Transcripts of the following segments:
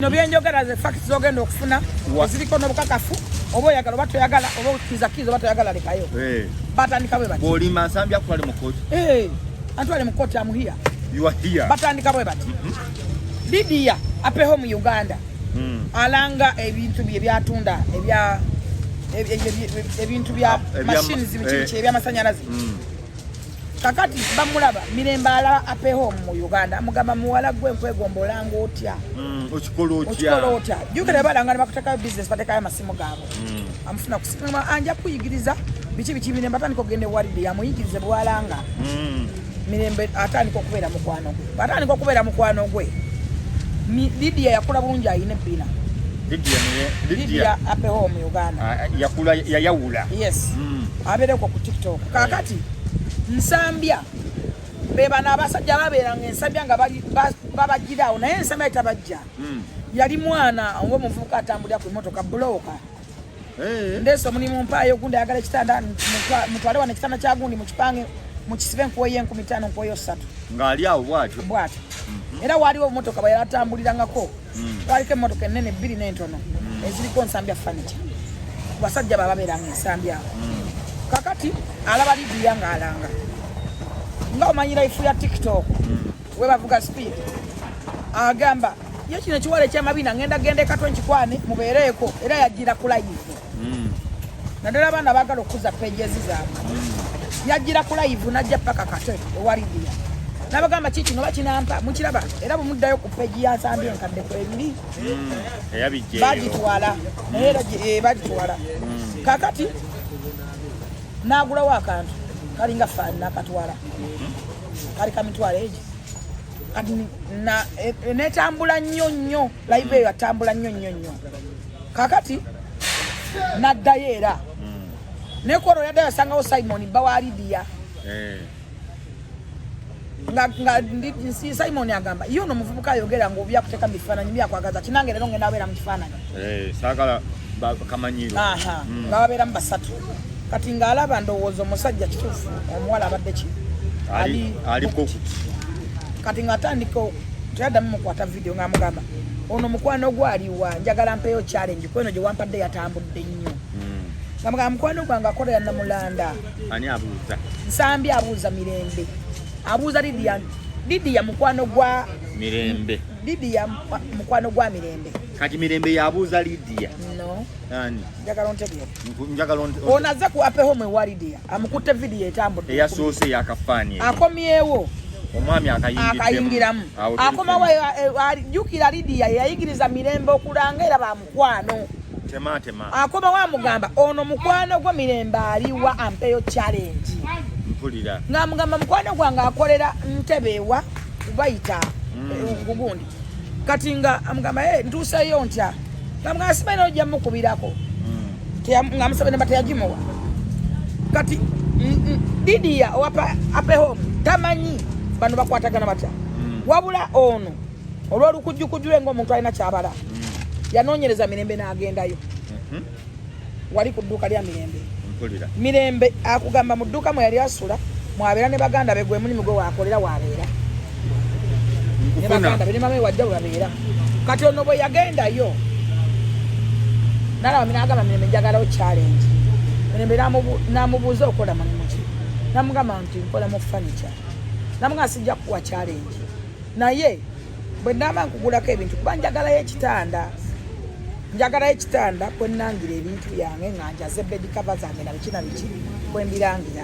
Bino byenjogera ze facts zogenda okufuna eziriko n'obukakafu, oba oyagala oba toyagala, oba okkiriza kkiriza oba toyagala lekayo. Batandika bwe bati. Bw'olimba Nsambya akutwale mu kkooti. Antwale mu kkooti, am here. You are here. Batandika bwe bati. Lydia Apeho mu Uganda alanga ebintu bye byatunda ebya ebintu bya machines, biki biki ebyamasanyalaze. Kakati bamulaba Mirembe alaba Apeho mu Uganda, amugamba, "Muwala gwe nkwegomba, olanga otya?" Okikola otya? Okikola otya? Jjukira balanga ne bakutekayo business, batekayo amasimu gaabwe. Amufuna kusigama, anja kuyigiriza biki biki. Mirembe atandika okugenda ewalidde yamuyigirize bwalanga. Mirembe atandika okubeera mukwano gwe, atandika okubeera mukwano gwe. Lydia yakula bulungi, ayina ebbina. Lydia Lydia Lydia Apeho mu Uganda. Ah, yakula, yayawula. Yes. Abeereko ku TikTok. Kakati Nsambya be bano abasajja babeeranga Ensambya nga babagiraawo, naye Ensambya tabajja. Yali mwana oba omuvubuka atambulira ku motoka bulooka. Ndeese omulimu, mpaayo gundi, ayagala ekitanda, mutwale wano ekitanda kya gundi, mukipange, mukisibe, nkuweyo 5000, nkuweyo 3. Ng'ali awo bw'atyo. Bwatyo. Era waaliwo obumotoka bwe yali atambulirangako. Waliko emmotoka ennene bbiri n'entono eziriko Nsambya Furniture. Ku basajja baba babeeranga Ensambya awo. Kakati alaba Lidiya ng'alanga, nga omanyi life ya TikTok we bavuga speed, agamba ye kino ekiwala ekyamabina, ngenda genda ekatwe nkikwane mubeereeko. Era yagira ku live, naddala abaana baagala okukuza pages zaabwe. Yagira ku live najja paka Katwe ewa Lidiya nabagamba, "Kikino oba kinampa mukiraba?" Era bwemuddayo ku page ya Nsambya enkadde kwebiri. Eyabijja eyo. Bagitwala naye era bagitwala. Kakati n'agulawo akantu kalinga fan n'akatwala, kali ka mitwalo egi. Kati netambula nnyo nnyo live eyo, atambula nnyo nnyo nnyo. Kakati n'addayo era nekwolwo yaddayo asangawo Simon bba wa Lidiya. Nga Simon agamba ye ono omuvubuka ayogera nga obyakuteeka mu bifaananyi byakwagaza kinange, leero ngenda abeera mu kifaananyi. Saagala kamanyiro. Aha, nga babeeramu basatu. Kati ng'alaba ndowooza omusajja kituufu, omuwala abadde ki? Ali booked. Kati ng'atandika teyaddamu mukwata video, ng'amugamba ono mukwano gwe aliwa, njagala mpeyo challenge kweno gye wampadde yatambudde nnyo. Nga mukwano gwange akolera Namulanda. Ani abuuza? Nsambi abuuza Mirembe, abuuza Lidiya. Lidiya mukwano gwa Mirembe. Lidiya mukwano gwa Mirembe. Kati Mirembe yabuuza Lidiya? No. Ani? Njagala ontegeere. Njagala Ono azze ku Ape Home ewa Lidiya, amukutte vidiyo etambudde. Eyasoose eyakafaani eyo. Akomyewo. Omwami akayingiddemu. Akayingiramu. Awo tuli akomawo. Jjukira Lidiya yeyayigiriza Mirembe okulanga, era bamukwano. Tema tema. Akomawo amugamba ono mukwano gwo Mirembe aliwa, ampeyo challenge. Mpulira. Ng'amugamba mukwano gwange akolera Ntebe ewa bayita gugundi. Kati nga amugamba, "Hey, ntuuseyo ntya?" Ngamugamba simanyi, ojja mukubirako. Ng'amusaba namba teyagimuwa. Kati Lidiya owa Ape Home tamanyi bano bakwatagana batya. Wabula ono olw'olukujjukujju ng'omuntu alina kyabala, yanoonyereza Mirembe n'agendayo wali ku dduuka lya Mirembe. Mpulira. Mirembe akugamba mu dduuka mwe yali asula mwabeera ne baganda be, gwe mulimu gwe wakolera wabeera ne Nkufuna. baganda be ne mama we wajja bwe babeera. Kati ono bwe yagendayo nalaba nagamba, "Mirembe, njagalawo challenge." Mirembe n'amubuuza, "Okola mulimu ki?" Namugamba nti, "Nkola mu furniture." Namugamba, "Sijja kukuwa challenge, naye bwe naaba nkugulako ebintu, kuba njagalayo ekitanda, njagalayo ekitanda kwenangira ebintu byange nga njaze bed cover zange na biki na biki kwembirangira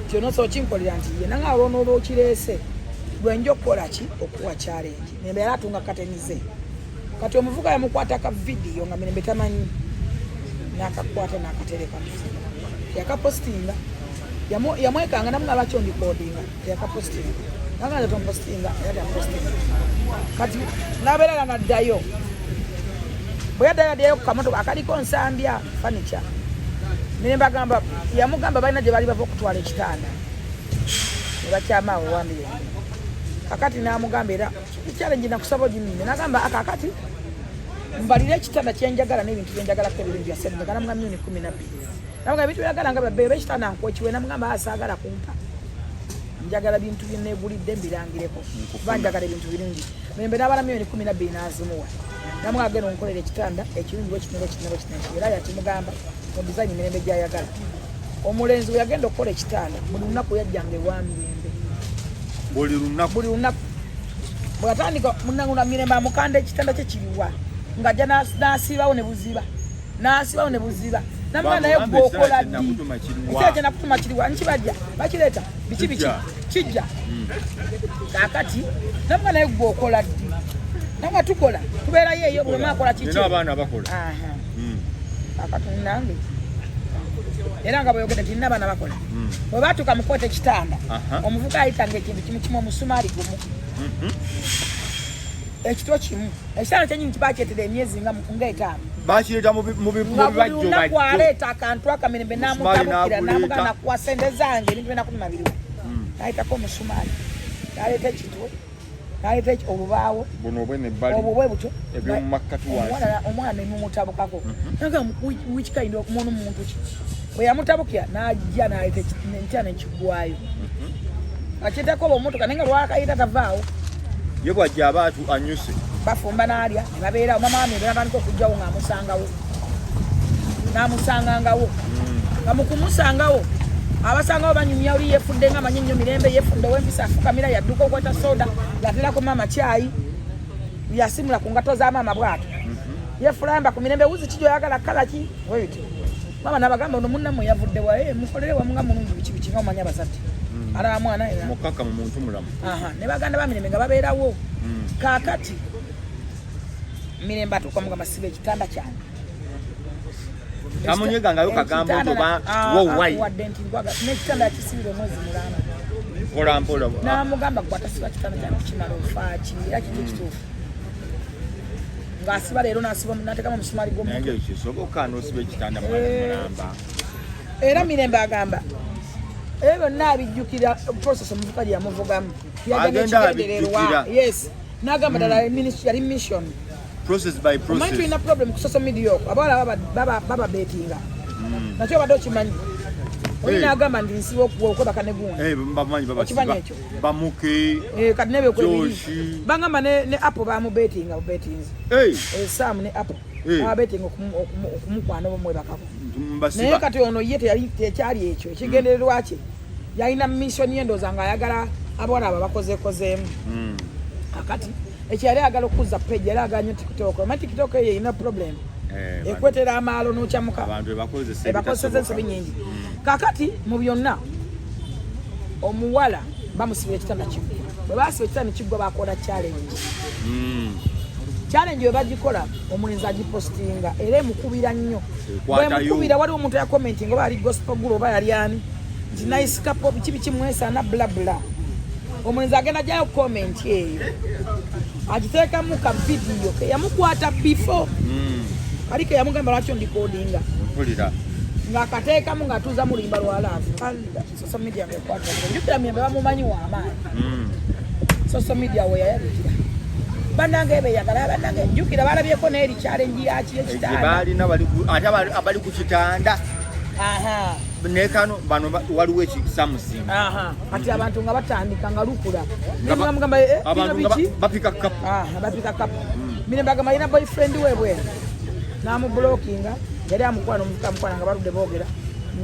kyonosa okinkolera." Nti ye nanga olwonooba okireese gwe nja okukola ki, okuwa challenge. Mirembe yali atunga katenize. Kati omuvuka yamukwata ka vidiyo nga Mirembe tamanyi, n'akakwata n'akatereka, yakapostinga. Yamwekanga namugamba, "Lwaki ondikodinga?" Teyakapostinga. Nanga nze tompostinga, era teyapostinga. Kati nabeera era naddayo. Bwe yaddayo, yaddayo ku kamotoka akaliko Nsambya Furniture. Mirembe agamba yamugamba balina gye bali bava okutwala ekitanda ne bakyama awo ewa Mirembe. Kakati n'amugamba, "Era challenge nakusaba ogimime." Nagamba, "Akakati mbalire ekitanda kyenjagala n'ebintu byenjagalako ebirungi bya sente." Njagala mga 12 miliyoni. Namugamba, "Ebintu byagala nga babbeeyi, oba ekitanda nkuwa ekiwe?" Namugamba, "Asaagala kumpa." Njagala bintu byeneegulidde mbirangireko, kuba njagala ebintu birungi. Mirembe n'abala miliyoni 12 n'azimuwa, namwe agenda onkolera ekitanda ekirungi bwekiti bwekiti bwekiti, era yakimugamba mu design Mirembe gyayagala. Omulenzi bwe yagenda okukola ekitanda, buli lunaku yajjanga ewa Mirembe. Buli lunaku? Buli lunaku. Bwe yatandika munanguna Mirembe amukanda ekitanda kye kiriwa, ng'ajja n'asiibawo ne buziba, n'asiibawo ne buziba. Namugamba, naye Bamugamba gweokola ekitanda ddi? kye nakutuma kiriwa? Ekitanda kye nakutuma kiriwa? Nkibajja bakireeta, biki biki. Kijja. Kijja. Kaakati namuga, naye gweokola ddi? Nanga tukola, tubeerayo eyo, buli omu akola kiki. Nina abaana bakola. Aha. Kaakati nange era nga bweyogedde nti nina abaana bakola. Bwe batuuka mu kwota ekitanda, omuvuka ayitanga ekintu kimu kimu, omusumaali gumu, ekitwo kimu, ekitanda kyenyini kibakyetera emyezi nga 5. Bakireeta mu mu Nga buli bibajjo lunaku bajjo. aleeta akantu akamirembe Omusumaali n'amutabukira. n'aguleeta. N'amugamba, nakuwa sente zange, ebintu byenakutuma biriwo? N'ayitako omusumaali, n'aleeta ekitwo, n'aleeta olubaawo. Buno obwene ebbali. Obwo bwe butyo. Eby'omu makkati wansi. Omwana nemumutabukako, naga which kind of muntu, muntu ki? Bwe yamutabukira n'ajja n'aleeta enkya nekigwayo, akyetako oba omutoka, naye nga lwakayita tavaawo. Ye bwajja aba anyuse. Bafumba n'alya ne babeerawo. Mama wa Mirembe natandika okugjawo ng'amusangawo, n'amusangangawo, nga mu kumusangawo abasangawo banyumya. Oli yefudde nga amanyi nnyo Mirembe, yefudde ow'empisa, afukamira, yadduka okweta soda, yaterako maama kyayi, yasimula ku ngato za maama bwato, yefulamba ku Mirembe, wuzi ki gyoyagala, kala ki webityo. Maama nabagamba, ono munnammwe yavudde wa? Eh, mukolere wamu nga mulungi, biki biki, nga omanyi abazadde alaba mwana era. Mukaka mu muntu mulamu. Aha, ne baganda ba Mirembe nga babeerawo. Kaakati Mirembe atuuka mugamba, siba ekitanda kyange. Tamunyegangayo kagambo nti oba Ah, wo ah, wai. Wadde nti nkwaga n'ekitanda yakisibira omwezi mulamba. Mpola mpola. N'amugamba, gwe atasiba kitanda kyange kukimala ofaaki? Era kiki ekituufu ng'asiba leero n'asiba n'ateekamu omusumaali Naye gw'omuntu. nga kisoboka n'osiba ekitanda mwala mulamba? Era Mirembe agamba ebyo byonna abijjukira, process omuvuka gye yamuvugamu. Yajja Agenda n'ekigendererwa. abijjukira. Yes, n'agamba ddala yali mission. Process by Omanyi process. tulina problem ku social media okwo, abawala baba betinga nakyo, obadde okimanyi? Oli n'agamba nti nsiba okwebaka ne gundi. Eh, bamanyi. Okimanyi Babasiba ekyo? bamuke. Eh, kati nebekwebiri. Joshi. Bagamba ne Apple bamubetinga bubetinzi. Sam ne Apple babetinga okumukwana oba omwebakako, naye mbasiba. Kati ono ye teyali, tekyali ekyo ekigendererwa kye. Yalina mission ye, ndowooza ng'ayagala abawala abo bakozeekozeemu. Akati ekyo yali ayagala okuzza page, yali ayagala nnyo TikTok. Omanyi TikTok eyo erina problem, ekwetera amaalo n'okyamuka. Abantu ebakozesa. Ebakozesa ensobi nyingi. Kakati mu byonna omuwala bamusibira ekitanda kiggwa. Bwe basiba ekitanda kiggwa, bakola challenge. Challenge bwe bagikola, omulenzi agipostinga era emukubira nnyo. Ekwatayo. Bwemukubira, waliwo omuntu yakomentinga, oba yali gospel guru oba yali ani, nti nice couple, biki biki, mwesaana, bla bla. Omulenzi agenda jayo comment eyo, agiteekamu ka video keyamukwata before, kali keyamugamba lwaki ondikodinga. Mpulira. Ng'akateekamu ng'atuuza mu luyimba lwa love. Allah, social media ngaekwata. Jjukira Mirembe bamumanyi w'amaanyi. Social media we yayabikira bannange ebeyagala, bannange jjukira balabyeko n'eri challenge yaki gye ekitanda. Balina bali ate abali ku kitanda. Nekano bano waliwo ekisamusinga. Aha, kati abantu nga batandika nga lukula Nga mugamba bino abantu nga biki? bapika kapu. Aha, bapika kapu. Mirembe agamba alina boyfriend we bweru, namublockinga. Yali amukwana, omuvuka amukwana, nga baludde boogera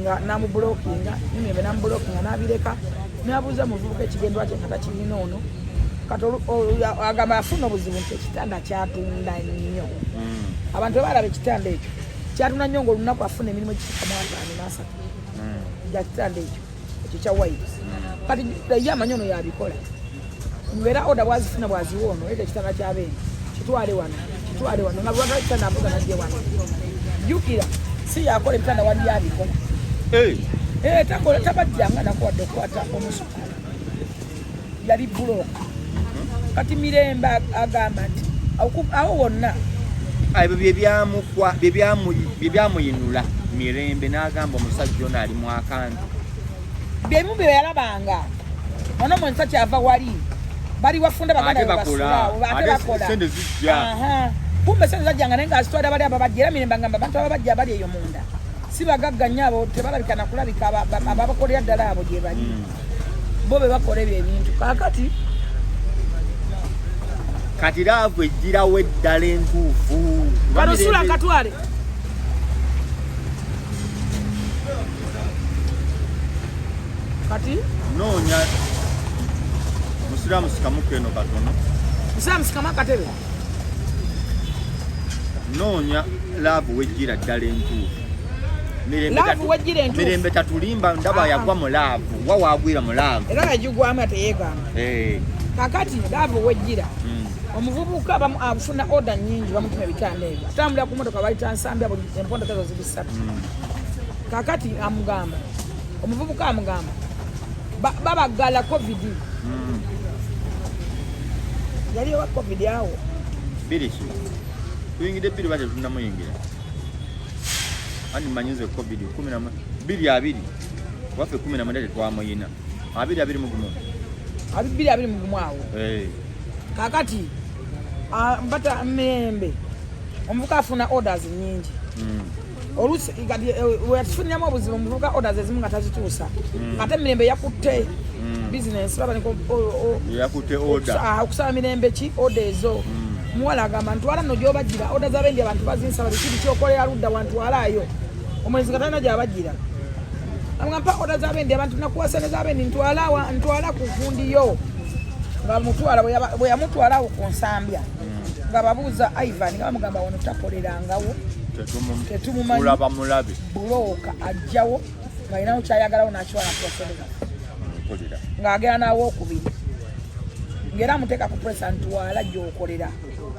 nga namublockinga. Mirembe namublockinga, nabireka, nabuuza muvubuka ekigendwa kye nga takirina ono. Kati agamba afuna obuzibu nti ekitanda kyatunda nnyo. Abantu bwe balaba ekitanda ekyo kyatunda nnyo, ngaolunaku afuna emirimu egisuka mu 53 gya kitanda ekyo, ekyo kya white. Kati ye amanyi ono yabikola, era order bwazifuna bwaziwa ono, leeta ekitanda kyabeeni, kitwale wano, kitwale wano, nga bwatwala ekitanda avuga najje wano. Jjukira si yakola ebitanda, wali abikola. Eh, takola, tabajjanga nakuwadde okukwata omusuku, yali buloka. Kati Mirembe agamba nti awo wonna Ebyo bye byamuyinula Mirembe n'agamba omusajja ono ali mu akantu. Byemu bye yalabanga ono mwensa kyava wali bali wafunda baganda Ate be bakola. basula, ate Ate bakola. sente zijja. Aha. Kumbe sente zajjanga, naye ngaazitwala bali ababajja. Era Mirembe ngamba abantu ababajja abali eyo munda si bagagga nnyo, abo tebalabika nakulabika, ababakolera ddala abo gye bali. Bo be bakola ebyo ebintu kakati. Kati laavu ejjirawo eddala entuufu. Kano sula nkatwale. Kati noonya musiraamu sikamuko eno katono. Musiraamu sikamu akatebe. Noonya laavu wejjira ddala entuufu. Laavu wejjira entuufu. Mirembe tatulimba ndaba Ah. yagwa mu laavu wa waagwira mu laavu. Era yagigwamu ate yeegamba. Kakati laavu wejjira. Omuvubuka afuna order nnyingi, bamutuma ebitanda ebyo. Atambulira ku motoka bayita Nsambya, buli empondo zo ziri ssatu. Kakati amugamba, omuvubuka amugamba babagala COVID. Yali owa COVID awo. Bbiri ki? Tuyingidde bbiri ba tetunnamuyingira. Andi mmanyi nze COVID 2020, waffe 19 tetwamuyina. 2021. 2021 awo. Kakati mbata Mirembe, omuvubuka afuna orders nyingi. Oluusi kati weyafuniramu obuzibu, omuvubuka orders ezimu nga tazituusa, ate Mirembe yakutte bizinesi babaniko. Yakutte order. Okusaba Mirembe ki order ezo. Muwala agamba, ntwala nno gyobagira order z'abendi, abantu bazinsaba, biki bikyokolera ludda wantwalaayo. Omwenzi nga talina gyabagira, amugamba mpa order z'abendi, abantu nakuwa sente z'abendi, ntwala ntwala ku gundi yo. Nga mutwala, bwe yamutwala awo ku Nsambya, nga babuuza Ivan, nga bamugamba wano takolerangawo. Tetumumanyi. Tulaba mulabe. Bulooka ajjawo ng'alinawo kyayagalawo n'akiwala ntuwa sente Mpulira. Ng'agenda n'awookubiri, ng'era amuteeka ku pressure, ntwala gy'okolera,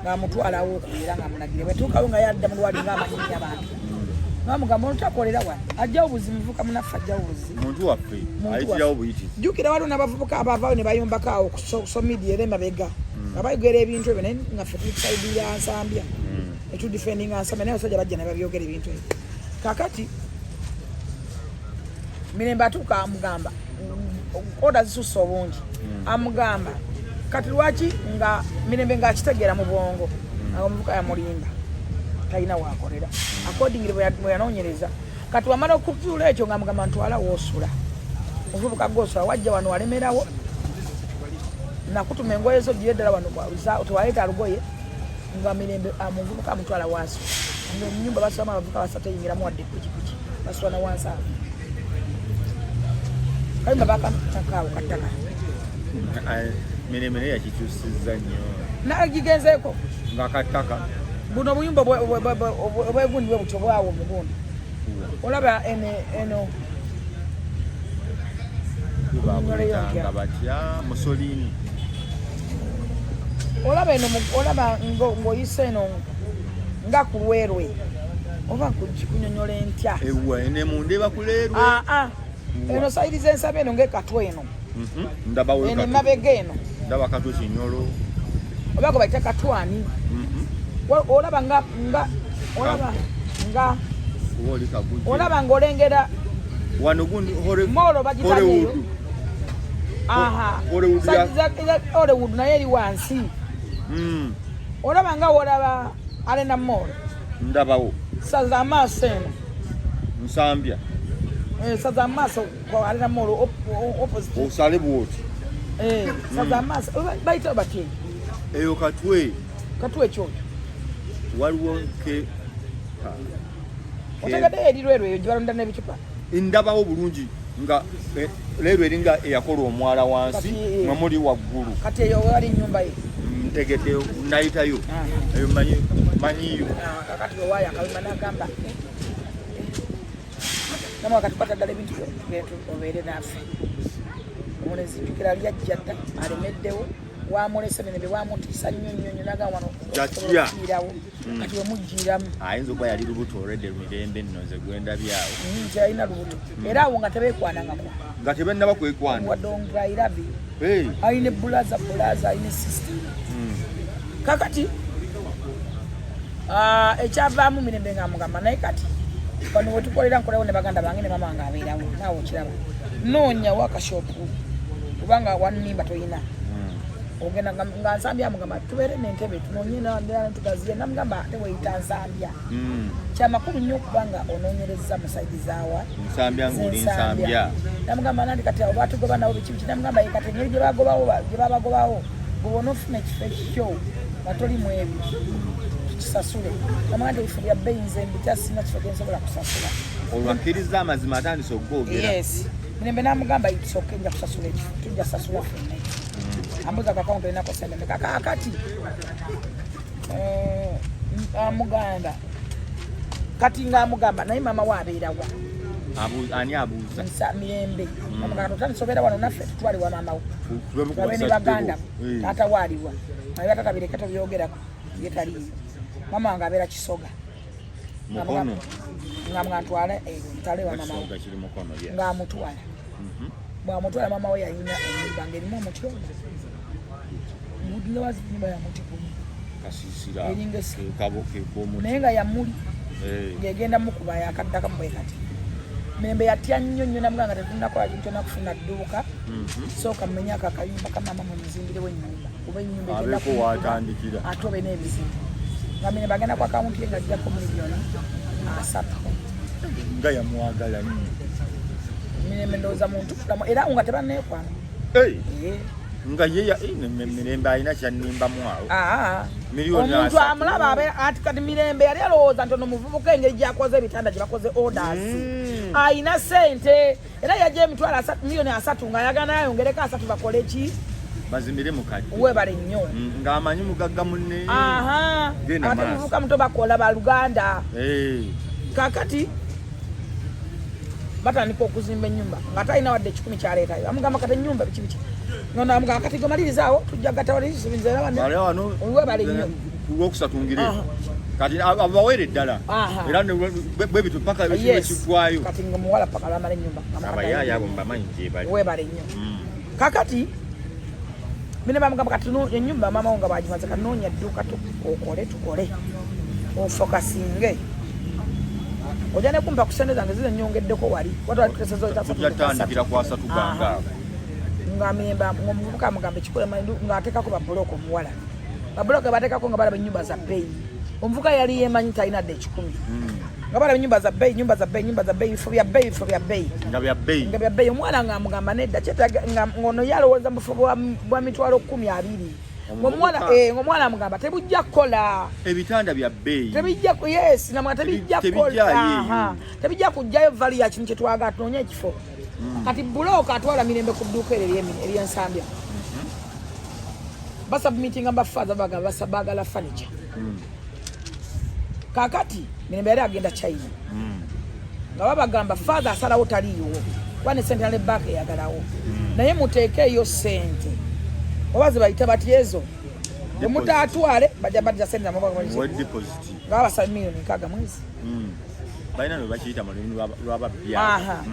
ng'amutwala awookubiri era ng'amulagire. Bwetuukawo nga yadda mulwali ng'amanyinya abantu, ng'amugamba ono takolera wano, ajjawo buzibu, muvuka munaffe ajjawo buzibu. Muntu waffe. Muntu Ayitirawo waffe. buyitizi. Jjukira waliwo n'abavubuka abavaayo ne bayombako awo ku social media era emabega nga bayogera ebintu ebyo, naye nga ffe tuli ku side ya Nsambya, netudefendinga Nsambya, naye abasajja bajja ne babyogera ebintu ebyo. Kakati Mirembe atuuka amugamba order zisusse obungi. Amugamba kati lwaki nga Mirembe ng'akitegeera mu bwongo nga omuvubuka yamulimba, talina wakolera accordingly bwe yanoonyereza. Kati wamala okuzuula ekyo, ng'amugamba ntwala woosula, omuvubuka gwosula wajja wano walemerawo, nakutuma engoye zo gira eddala wano tewaleeta lugoye. Nga Mirembe omuvubuka amutwala wansi, nga ennyumba basulamu abavubuka basatu, eyingiramu wadde pikipiki, basula na wansi awo kayumba bakamtakaawo kattaka. Mirembe naye yakikyusizza nnyo. Nagigenzeeko. Nga kattaka. Buno obuyumba obwegundi bwe butyo bwawo mugundi, olaba eno eno. Babuyitanga batya? Musolini. Olaba eno olaba ng'oyise eno nga ku lwerwe, oba kunyonyola entya? Ewa ene mundeba kuleerwe. Aa, ah. Eno side z'ensaba eno ng'ekatwa eno. Ndabawo. Eno emabega eno. Ndaba Katwe Kinyolo. Oba gwe bayita Katwani. Olaba nga olaba nga Kuba oli Kagujje. Olaba ng'olengera wano gundi Mall bagitaddeyo. Hollywood. Aha. Hollywood. Side Hollywood naye eri wansi. Olaba nga wolaba Arena Mall. Ndabawo. Saza amaaso eno. Nsambya. Eh, saza amaaso ku Arena Mall opposite. Osale bwoti. Eh, saza amaaso. Bayita batya eyo? Eyo Katwe. Katwe ekyokyo. Waliwo ke Otegedde eri lweru eyo gye balonda n'ebicupa. Ndabawo bulungi nga leero eringa eyakola omwala wansi. Kati, nga muli waggulu. Kati eyo wali ennyumba ye. Ntegedde, nayitayo. Eyo manyi, manyiyo. Ah, kakati wewaayo akawima n'agamba namwe kati kwata ddala ebintu byo tugende obeere naffe. Omulenzi jjukira lyajja dda alemeddewo, wamulese Mirembe wamutiisa nnyo nnyo nnyo, nagamba wano Jatya. okufiirawo. Kati wemuggiiramu. Ayinza okuba yali lubuto olwedde Mirembe nno nze gwendabyawo. Nti alina lubuto, era awo nga tebeekwanangako. Nga tebennaba kwekwana. Wadde I love you. Hey. Alina ebulaza bulaza, alina sister. Kakati ekyavaamu Mirembe nga mugamba naye kati wano wetukolera nkolawo ne baganda bange ne mama nga abeerawo, naawe okiraba, noonya workshop kubanga wanimba toyina. Ogenda nga Nsambya amugamba tubeere n'entebe tunoonye tugaziye, namugamba ate weyita Nsambya. Kyamakulu nnyo okuba nga onoonyereza mu side zaawa. Nsambya ng'oli Nsambya. Namugamba nandi kati abo batugoba nabo biki biki, namugamba ye kati engeri gye bagobawo gye babagobawo, bwe onoofuna ekifo ekikyo nga toli mu ebyo tukisasule. Namugamba nti ebifo bya bbeeyi, nze mbitya, sina kifo gye nsobola kusasula. Olwo akkiriza amazima, atandise okugoogera. Yes, Mirembe namugamba it's okay, nja kusasula ekifo, tujja sasula ffenna ekifo. Ambuuza ku akawunti olinako sente meka. Kaakati amugamba kati ng'amugamba naye maama we abeerawa? Ani abuuza? Mirembe. Amugamba otandise obeera wano naffe, tutwale wa maama we tulabe ne baganda bo. Taata we aliwa? Naye taata bireke tobyogerako, ye taliyo. Maama wange abeera Kisoga. Mukono. Nga ntwale ntwale wa maama we. Kisoga kiri Mukono, yes. Ng'amutwala. Bw'amutwala, maama we yalina ennyumba ng'erimu omuti ogwo nga nyumba ya muti gumu. Kasiisira. Eringa esi. Kekabo kek'omuti. Naye nga yamuli ng'egenda mukuba yakaddakamu bwe kati. Mirembe yatya nnyo nnyo, namuga nga tetunakola kintu kyonna kufuna dduuka. Sooka mmenye ako akayumba ka maama mwe muzimbirewo ennyumba, kuba ennyumba egenda Abeeko kumukuba, waatandikira. Ate obe n'ebizibu. Nga Mirembe agenda ku akawunti ye ng'aggyako 30 million. Nga yamwagala nnyo. Mirembe ndowooza muntu mulamu era nga tebanneekwana. Hey, Eh. nga ye Mirembe alina kyannimbamu awo. Ah. Miliyoni Omuntu 30. amulaba abeera ati kati Mirembe yali alowooza nti ono muvubuka engeri gyakoze ebitanda gye bakoze orders, ayina sente, era yajja 30 miliyoni ng'ayagala ayongereko 30 bakole ki? Bazimbire mukadde. Webale nnyo. Ng'amanyi mugagga munne. Aha. Genda Ate maaso. muvubuka muto, bakola baluganda. Kakati batandika okuzimba ennyumba nga talina wadde 100 kyaleetayo. Amugamba kati ennyumba biki biki, nono amugamba kati gomalirizawo tujja gatawalizinzera. Bale wano. Webale nnyo. Ku lwokusatu ngire. Kati abawere ddala. Era bwe bityo paka ekiggwayo. Kati nga omuwala paka lwamala ennyumba. Abayaaya abo mbamanyi gye bali. Webale nnyo. Kakati mine bamugamba kati ennyumba maama wo nga bagimaze, kanoonya dduuka okole tukole ofokasinge, ojja ne kumpa ku sente zange zize nyongeddeko wali. Tujja tandikira ku 30 gange ago. Nga Mirembe ng'omuvubuka amugamba ekikola ng'ateekako babulooka, omuwala babulooka bateekako nga balaba ennyumba za bbeeyi. Omuvubuka yali yemanyi talina dde 100. Nga balaba ennyumba za bbeeyi, nyumba za bbeeyi, nyumba za bbeeyi, bifo bya bbeeyi, bifo bya bbeeyi. Nga bya bbeeyi. Nga bya bbeeyi. Omuwala ng'amugamba nedda, kyetaaga ng'ono ye alowooza mu bufo bwa 20,000. Ng'omuwala Omuvubuka. Ng'omuwala amugamba tebujja kukola. Ebitanda bya bbeeyi. Tebijja yes, namwe tebijja kukola. Tebijjaayo Aha. eyo. Tebijja kujjayo value ya kintu kyetwagala, tunoonye ekifo. Kati bulooka atwala Mirembe ku dduuka eryo ery'Ensambya, basubmitinga bafaaza bagamba baagala furniture. Kakati Mirembe yali agenda China, nga babagamba father asalawo taliiwo kuba ne sente ne banka eyagalawo, naye muteekeeyo sente oba zebayita bati ezo bwemutatwale bajja badira sente. Muwe deposit. Nga babasaba 60 million mwezi. Balina lwe bakiyita mu lulimi lw'ababbi. Aha.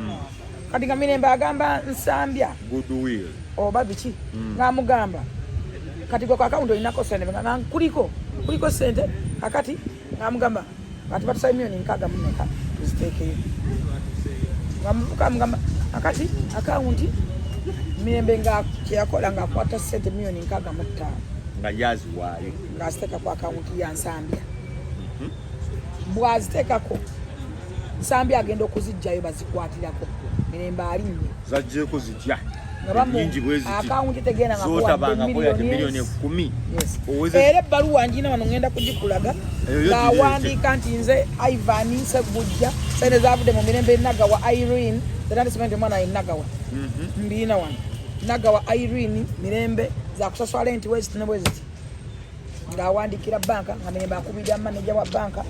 Kati nga Mirembe agamba Nsambya Goodwill. Oba biki, ng'amugamba kati gwe ku akawunti olinako sente nga kuliko kuliko sente. Kakati ng'amugamba kati batusaba 64 million tuziteekeyo, nga muvuka amugamba akati akawunti Mirembe nga kyeyakola ng'akwata sente 65 million. Nga yaziwaayo. Ng'aziteeka ku akawunti ya Nsambya. Bw'aziteekako, Nsambya agenda okuzijjayo bazikwatirako Mirembe alinnye. Zajjeeko zitya? Nga bamu Ennyingi bwe ziti. Akawunti tegenda nga Zotabangako yadde 10 million. Yes. Oweze Era ebbaluwa njina wano, ngenda kugikulaga. Eyo yo. Ng'awandiika nti nze Ivan Segujja, sente zavudde mu Mirembe Nagawa Irene zetandise nti omwana ye Nagawa. Mbiina wano, Nagawa Irene Mirembe zakusasula rent bweziti ne bweziti, ng'awandikira banka, nga Mirembe akubirira maneja wa banka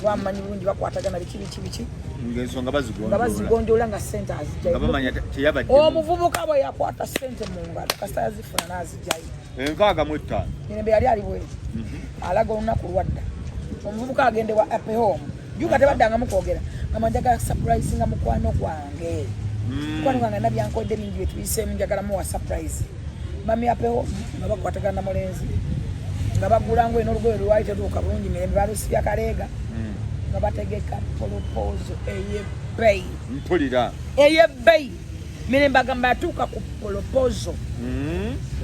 wamumanyi bulungi, bakwatagana biki biki biki. Ng'ensonga Nga bazigonjoola. Bazigonjoola nga sente Nga azijjayo. bamanya teyabadde. Omuvubuka bwe yakwata sente mu ngalo, kasita yazifuna n'azijjayo. 65. Mirembe yali ali bweru, alaga olunaku lwadda omuvubuka agende wa Ape Home juga, tebaddangamu kwogera, nga njagala surprise nga mukwano gwange. Mukwano gwange nabyankodde bingi byetuyiseemu, njagala muwa surprise. Mami Ape Home nga bakwatagana na mulenzi, nga bagula ngoye n'olugoye lwali tetuuka bulungi Mirembe, balusibya kaleega, nga bategeka proposal ey'ebbeeyi. Mpulira. Ey'ebbeeyi. Mirembe agamba yatuuka ku proposal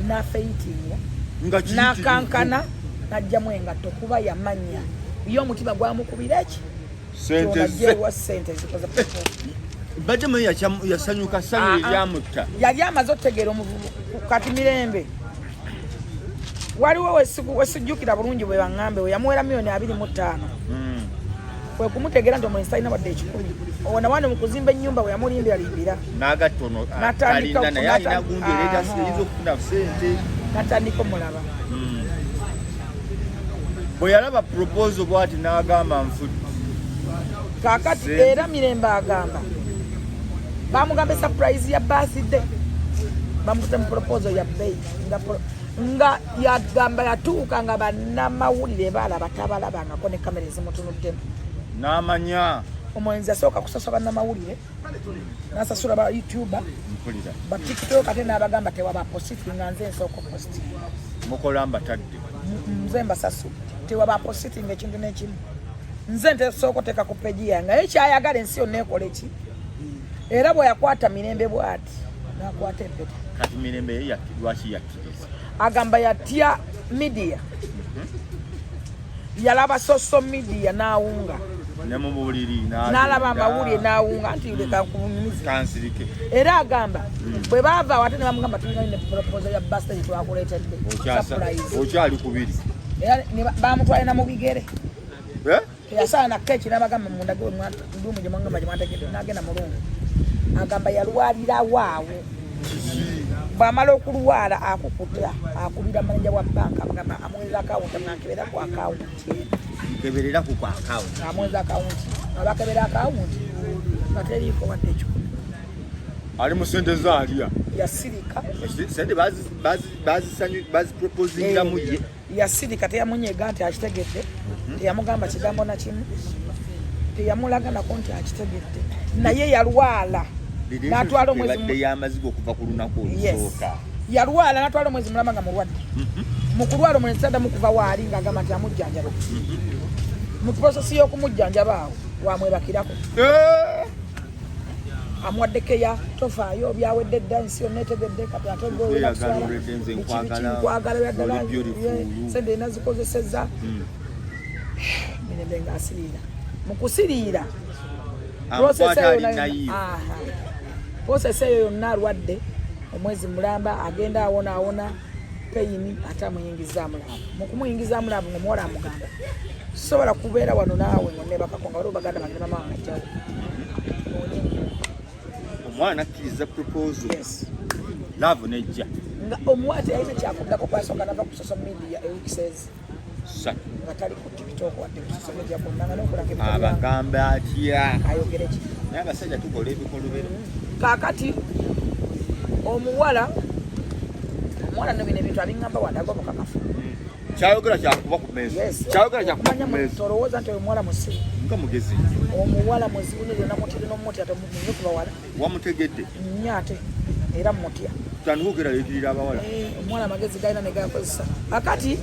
n'afaintinga. Nga kiyitirivu. N'akankana n'ajjamu engatto kuba yamanya ye omutima gwamukubira eki Sente ze. Gyewa sente zikoze proposal. Mbadde manyi yasanyuka ssanyu Ah, ah. eryamutta. Yali amaze otutegeera omuvubu kati Mirembe waliwo wesijjukira bulungi bwe baŋŋambe we yamuwera 25 miliyoni kwe kumutegeera nti omulenzi talina wadde 100. Ona wano mu kuzimba ennyumba we yamulimbiralimbira N'agatta ono N'atandika alina naye alina gundi ereeta Aha. eyinza okufuna sente. Natandika omulaba. Bwe yalaba proposal bw'ati n'agamba, "Nfudde." Kaakati era Mirembe agamba bamugamba surprise ya birthday bamutute mu proposal ya bbeeyi nga yagamba yatuuka nga bannamawulire balaba tabalabangako ne kamera ezimutunuddemu. N'amanya. Omulenzi yasooka kusasula bannamawulire, n'asasula ba YouTuber, Mpulira. ba TikTok, ate n'abagamba tewaba positi nga nze nsooka positi. Mukola mbatadde. Nze mbasasudde, tewaba positi nga ekintu n'ekimu nze ntesooka oteeka ku page yange, naye kyayagala ensi yonna ekola eki. Era bwe yakwata Mirembe bw'ati n'akwata empeta. Kati Mirembe ye lwaki yakkiriza? Agamba yatya media, yalaba social media n'awunga. Ne mu buliri. N'alaba amawulire n'awunga nti leka nkubunyumize. Kansirike. Era agamba bwe baava awo ate ne bamugamba, "Tulina ne proposal ya birthday twakuleetedde surprise." Okyali kubiri. Era ne bamutwale na mu bigere. Eh? Teyasaana na keki n'abagamba mundage ndumu gye mwangamba gye mwategedde, n'agenda mulungu. Agamba yalwalirawo awo, bw'amala okulwala akukuta akubira manager wa banka, amugamba amuwereza akawunti, amwankebera ku akawunti. Nkeberera ku akawunti. Amuwereza akawunti, abakebera akawunti nga teriiko wadde 100. Ali mu sente zaalya. Yasirika. Sente baziproposingiramu ye. Yasirika, teyamunyega nti akitegedde, teyamugamba kigambo na kimu, teyamulaga nako nti akitegedde, naye yalwala n'atwala omwezi Ebadde y'amaziga okuva ku lunaku Yes. olusooka. Yalwala n'atwala omwezi mulamba nga mulwadde. Mu kulwala omulenzi taddamu kuva waali ng'agamba nti amujjanjaba. Mu process y'okumujjanjaba awo wamwebakirako. Eh! Amuwadde keya, tofaayo, byawedde dda, ensi yonna etegedde, kati ate Nkweyagala olwedde, nze nkwagala, nkwagala byaddala. oli beautiful. Sente erina zikozesezza. Mirembe ng'asiriira, mu kusiriira process Amukwata eyo ali yonna- naive. Aha. Process eyo yonna alwadde omwezi mulamba, agenda awona awona pain, ate amuyingizaamu love. Mu kumuyingizaamu love ngaomuwala amugamba, "Sobola kubeera wano naawe ngo nebakako nga waliwo baganda bange ne mama wange ajjawo." Omwana akkiriza proposal. Yes. Love nejja. Nga omuwala teyalina kyakuddako, kwasooka nava ku social media eweeks ezi Ssatu. Nga tali ku TikTok wadde ku social media kwonna, nga nokulanga ebitabo byange. Abagamba atya? Ayogere ki? Naye abasajja tukola ebikolobero. Kaakati omuwala no bino ebintu abiŋŋamba wandaga obukakafu. Kyayogera kyakuba ku meeza. Yes. Kyayogera kyakuba Okumanya ku meeza. tolowooza nti oyo muwala musibu. Nga mugezi nnyo. Omuwala muzibu nyo, lyonna mutire n'omutya nnyo ku bawala. Wamutegedde. Nnyo ate era mutya. Tandika okweraliikirira abawala. Eh, omuwala amagezi galina negakozesa. Akati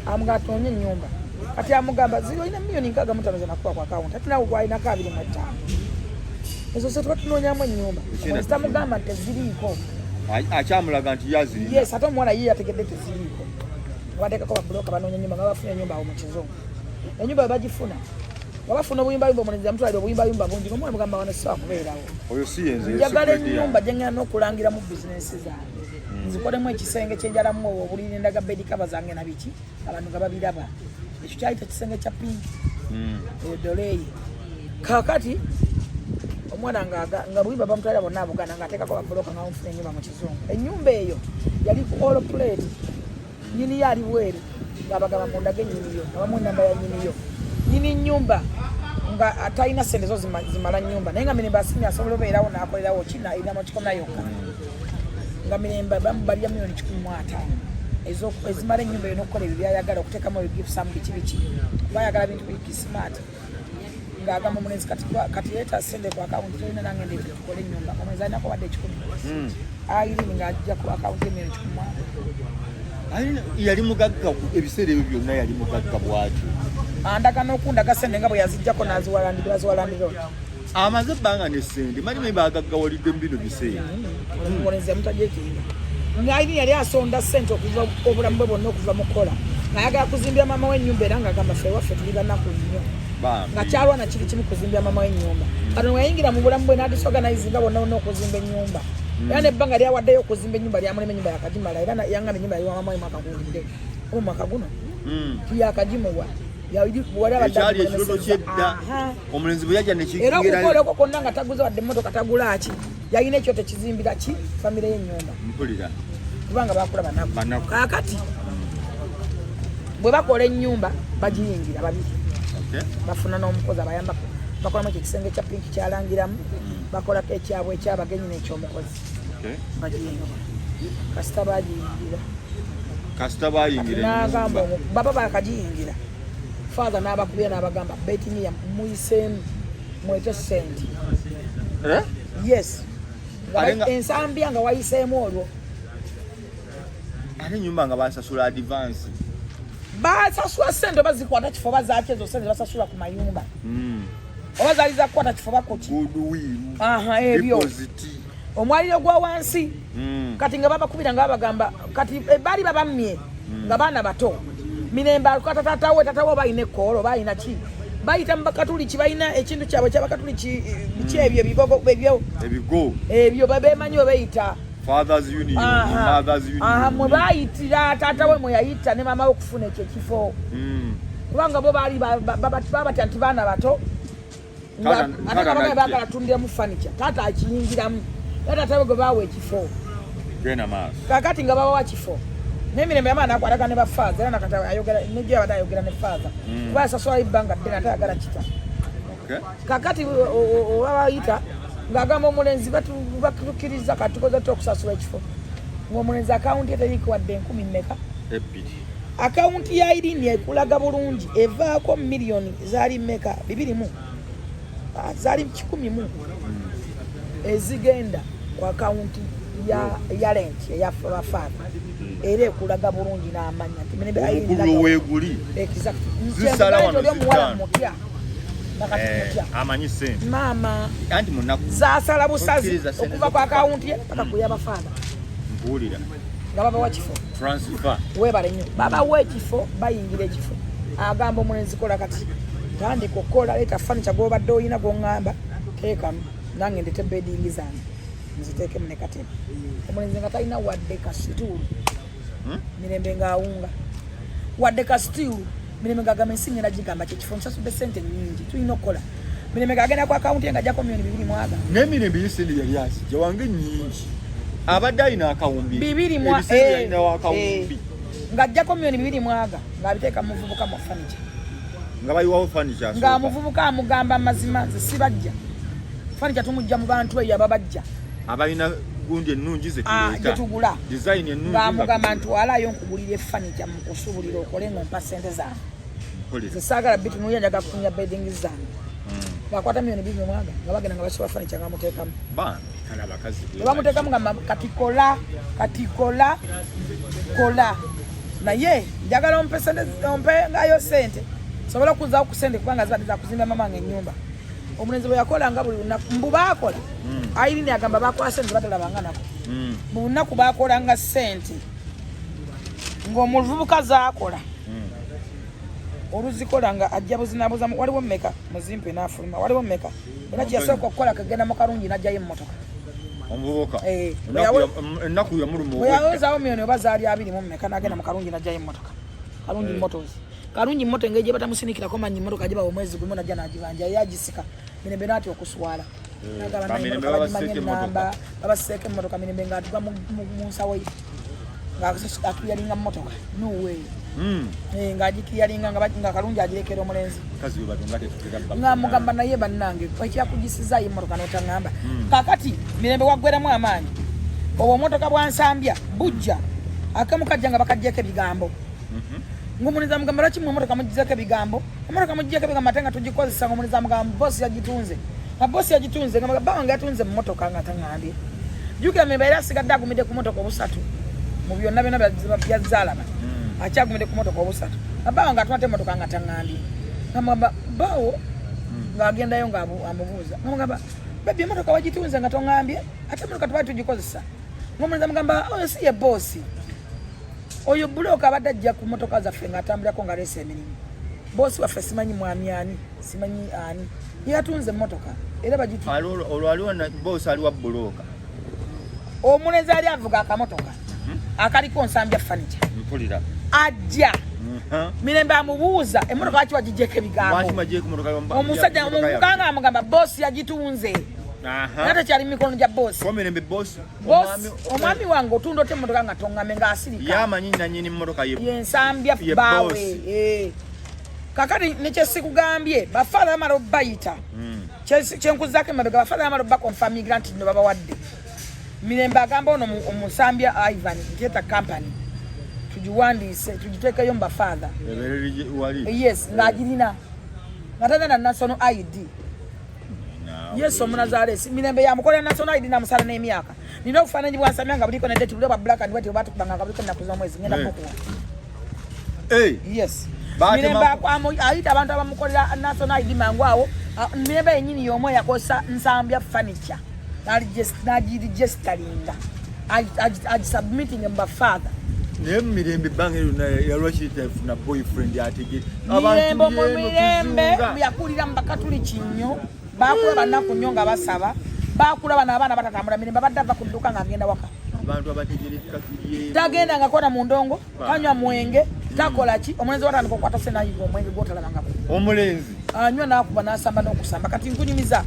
amugamba tonye ennyumba, kati amugamba ziri olina 65 miliyoni zenakuba ku akawunti, ate nawe gwalinako 25, ezo ze tuba tunoonyamu ennyumba. Ekyenda. Tamugamba nti teziriiko. Akyamulaga nti yazirina. Yes, ate omuwala ye yategedde teziriiko. Bateekako babuloka, banoonya ennyumba nga bafuna ennyumba awo mu kizungu. Ennyumba bwe bagifuna nga bafuna obuyimbayumba, omulenzi yamutwalira obuyimbayumba bungi, ngaomuwala mugamba, "Wano sisobola kubeerawo." Oyo si yenze. "Njagala ennyumba gye ngenda n'okulangiramu bizinensi zange, nzikolemu ekisenge kyenjalamu obwo obuliri, ndaga bed cover zange na biki, abantu nga babiraba." Ekyo kyayita kisenge kya pinki eyo doleyi. Kakati omwana nga buyimba bamutwalira bonna abuganda, ng'ateekako babuloka nga bamufuna ennyumba mu kizungu. Ennyumba eyo yali ku all plate, nyiniyo ali bweru, ng'abagamba, "Mundage nyiniyo," nga bamuwa enamba ya nyiniyo. Nyini nyumba nga talina sente zo zimala nyumba, naye nga Mirembe asimye asobola obeerawo n'akolerawo kina erina makikomna yokka, nga Mirembe bamubalira 150 miliyoni ezimala ennyumba eyo n'okukola ebyo byayagala okuteekamu ebigifsamu biki biki, kuba ayagala bintu biki smart. Ng'agamba omulenzi, "Kati leeta sente ku akawunti, tolina, nange ndeete tukole ennyumba." Omulenzi alinako wadde 100. Airini ng'ajja ku akawunti 150 miliyoni. Yali mugagga ebiseera ebyo byonna, yali mugagga bwatyo. Andaga n'okundaga sente nga bwe yazijjako n'aziwalandira, baziwalandira oti. Amaze ebbanga ne sente, manyi manyi bagaggawalidde mu bino biseera. Omulenzi yamutajja ekinga. Irene yali asonda ssente okuva obulamu bwe bwonna okuva mu kukola ng'ayagala kuzimbira maama we ennyumba era ng'agamba ffe ewaffe tuli banaku nnyo nga kyalwana kiri kimu kuzimbira maama we ennyumba. Kati nga yayingira mu bulamu bwe n'adisorganizinga bwonna bwonna okuzimba ennyumba era nebbanga lyawaddeyo okuzimba ennyumba lyamulema ennyumba yakagimala era yangamba ennyumba yaliwa maama we mwaka guwulidde oba mwaka guno tiyakagimuwa. Ekyali ekirooto kyedda omulenzi bwe yajja nekiyingira era okukola okwo kwonna nga taguze wadde emmotoka tagula ki yalina ekyo tekizimbira ki famire y'ennyumba mpulira kubanga bakula banaku kaakati bwe bakola ennyumba bagiyingira babiri bafuna n'omukozi abayambako bakolamu ekyo ekisenge kya pinki kyalangiramu bakolako ekyabwe ekyabagenyi n'ekyomukozi bagiyingira kasita bagiyingira kasita bayingira nagamba baba bakagiyingira father n'abakubira n'abagamba betiniya muyiseemu mwete sente eh? Yes, ensambya nga wayiseemu olwo ate enyumba nga basasula advance basasula sente oba zikwata kifo oba zaki ezo sente basasula ku mayumba oba zaali zakukwata kifo bakuki ebyo omwaliro gwa wansi kati nga babakubira nga babagamba kati baali babammye nga baana bato Mirembe akwata taata we, taata we oba alina ekkoolo oba alina ki, bayita mu bakatuliki balina ekintu kyabwe kyabakatuliki biki ebyo ebigogo ebyo ebigo ebyo bemanyi we beyita Fathers Union, Mothers Union. Mwe bayitira taata we mwe yayita ne maama we okufuna ekyo ekifo kubanga bo baali babatya nti baana bato ate nga bagaye baagala tundiramu furniture taata akiyingiramu era taata we gwe baawa ekifo kakati nga babawa kifo n'emirembe yamala nakwatagana ne bafaaza era nakati ayogera nejjo yabadde ayogera ne faaza kuba yasasulayo ebbanga ddene ate ayagala kita kakati oba bayita ng'agamba omulenzi batukkiriza kati tukoze tutya okusasula ekifo ng'omulenzi akawunti ye teriiko wadde enkumi mmeka ebbiri akawunti ya Irene ekulaga bulungi evaako miliyoni zaali mmeka bibiri mu zaali kikumi mu ezigenda ku akawunti ya rent eya bafaatha era ekulaga bulungi n'amanya nti Mirembe Irene omukulu weeguli Exactly. Zisala wano Oli omuwala zitaano. mutya nakati mutya amanyi sente maama anti munaku zasala busazi Okkiriza sente okuva ku z'okufa. akawunti ye paka ku yabafaatha nkuwulira nga babawa kifo transfer webale nnyo babawa ekifo bayingira ekifo agamba omulenzi kola kati tandika okukola leeta furniture gwobadde olina gwoŋŋamba teekamu nange ndete bedingi zange nziteekemu ne katebe omulenzi nga talina wadde kasituulu Mirembe ng'awunga wadde kasituulu Mirembe ng'agamba ensi ngenda gigamba kyekifo nsasudde sente nnyingi tulina okukola Mirembe ng'agenda ku akawunti ye ng'ajjako miliyoni bibiri mu aga n'emirembe ye sente yali azijja wange nnyingi abadde alina akawumbi bibiri mu ebiseera yalinawo akawumbi ng'ajjako miliyoni bibiri mu aga ng'abiteeka mu muvubuka mu furniture nga bayiwawo furniture asooka. Ng'amuvubuka amugamba amazima nze sibajja furniture tumujja mu bantu eyo ababajja abalina gundi ennungi ze tuleeta gye tugula. Design ennungi ng'amugamba ntwalayo nkugulira furniture mu kusuubulira okole ng'ompa ssente zange Mpulira. nze saagala bitunuulira njagala kufunya bedding zange ng'akwata miliyoni bibiri mu aga nga bagenda nga basiba furniture ng'amuteekamu Bambi kale abakazi bwe bamuteekamu nga kati kola kati kola kola naye njagala ompe sente ompe ngayo sente sobola okuzaawo ku sente kubanga zibadde zakuzimba mama wange ennyumba omulenzi bwe yakola nga buli lunaku mbu baakola Irene agamba bakola sente batalabanga nako mu lunaku bakolanga sente ng'omuvubuka zaakola oluzikola nga ajja buzinabuza waliwo mmeka muzimpe n'afuluma waliwo mmeka era kyeyasooka okukola kagenda mu Kalungi n'ajjayo emmotoka omuvubuka ennaku yamuluma bwe yawezaawo miliyoni oba zaali abiri mu mmeka n'agenda mu Kalungi n'ajjayo emmotoka Kalungi Motors Kalungi moto engeri gye batamusinikirako manyi mmotoka gibawa omwezi gumu najja n'agibanja ye agisika Mirembe n'atya okuswala N'agamba Ba naye Mirembe emmotoka babaseeko bagimanye emmotoka. ennamba, babaseeko emmotoka Mirembe ng'atuga mu nsawo ye ng'akiyalinga mmotoka no way Ng'agikiyalinga nga Kalungi agirekera omulenzi Mukazi we bato nga tetutera bba. Ng'amugamba naye bannange ekyakugisizaayo emmotoka n'otaŋŋamba kaakati Mirembe waggweramu amaanyi obwo obumotoka bwa Nsambya bujja akamu kajja nga bakaggyeko ebigambo ng'omulenzi amugamba lwaki mwe emmotoka muggyeko ebigambo emmotoka muggyeko ebigambo ate nga tugikozesa ng'omulenzi amugamba bosi yagitunze nga bosi yagitunze nga bba wange yatunze emmotoka nga taŋŋambye jjukira Mirembe era asigadde agumidde ku mmotoka obusatu mu byonna byonna byazaalaba akyagumidde ku mmotoka obusatu nga bba wange atwala emmotoka nga taŋŋambye ngamugamba bbaawo ng'agendayo ng'amubuuza ngamugamba baby emmotoka wagitunze nga toŋŋambye ate emmotoka tubadde tugikozesa Ngomulenzi amugamba oyo si ye boosi, oyo bulooka abadde ajja ku motoka zaffe ng'atambulako nga leesa emirimu. Boosi waffe simanyi mwami ani, simanyi ani yeyatunze emmotoka era bagitu. Olwo aliwo boosi aliwa bulooka. Omulenzi ali avuga akamotoka akaliko Nsambya Furniture. Mpulira. Ajja Mirembe amubuuza emmotoka lwaki wagijjeko ebigambo. Omusajja omuvuka nga amugamba boosi yagitunze era tekyali mikono gya boosi. Omwami wange otunda otya emmotoka nga toŋŋame, ng'asirika. Yamanyi nanyini mmotoka. Yensambya baawe. Eh. Kakati nekyesikugambye, bafaather bamala obayita, kyenkuzaako emabega, bafaather bamala obaconfirmingira nti no babawadde. Mirembe agamba ono omusambya Ivan ntyeta company tugiwandiise tugiteekeyo mu bafaather. Yes, ng'agirina nga talina na national ID. Yes, omunazalesi Mirembe yamukolera national ID namusala n'emyaka. Nina obufaananyi bwa Nsambya nga buliko ne date, buli bwa black and white obatukubanga nga buliko ennaku z'omwezi. Ngenda kukuwa. Yes, Mirembe ayita abantu abamukolera national ID mangu awo. Mirembe yenyini y'omu eyakozesa Nsambya Furniture n'agiregisteringa, agisubmitting mu bafather. Naye Mirembe ebbanga lyonna yalwaki tafuna boyfriend ategere? Mirembe mu mirembe yakulira mu Bakatuliki nnyo, bakula banaku nnyo nga basaba, bakula bano abaana batatambula. Mirembe abadde ava ku dduuka ng'agenda waka. Abantu abategereka tuli. Tagenda nga kona mu ndongo, tanywa mwenge, takola ki. Omulenzi watandika okukwata se nayiga omwenge gwotalabangako. Omulenzi. Anywa n'akuba n'asamba n'okusamba. Kati nkunyumiza,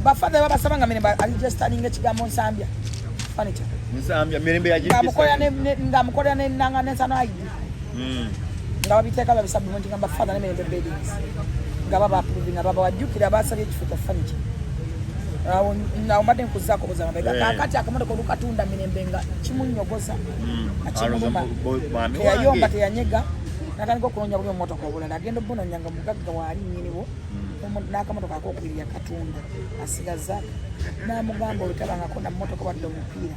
bafather babasaba nga Mirembe aliregisteringa ekigambo Nsambya Furniture. Nsambya Mirembe. Ng'amukolera nenanga nensano ID, nga babiteeka babisubmit nga bafather ne Mirembe Beddings nga baba approving nga baba wajjukira basabye ekifo kya furniture. Awo awo mbadde nkuzaako buza mabega. Kakati akamotoka olukatunda, Mirembe nga kimunyogoza, nga kimuluma, teyayomba, teyanyega, natandika okunoonya buli omumotoka obulala. Agenda obunoonya nga mugagga waali nnyiniwo n'akamotoka akokubiri yakatunda, asigaza n'amugamba olwo tabangako na mmotoka wadde omupiira,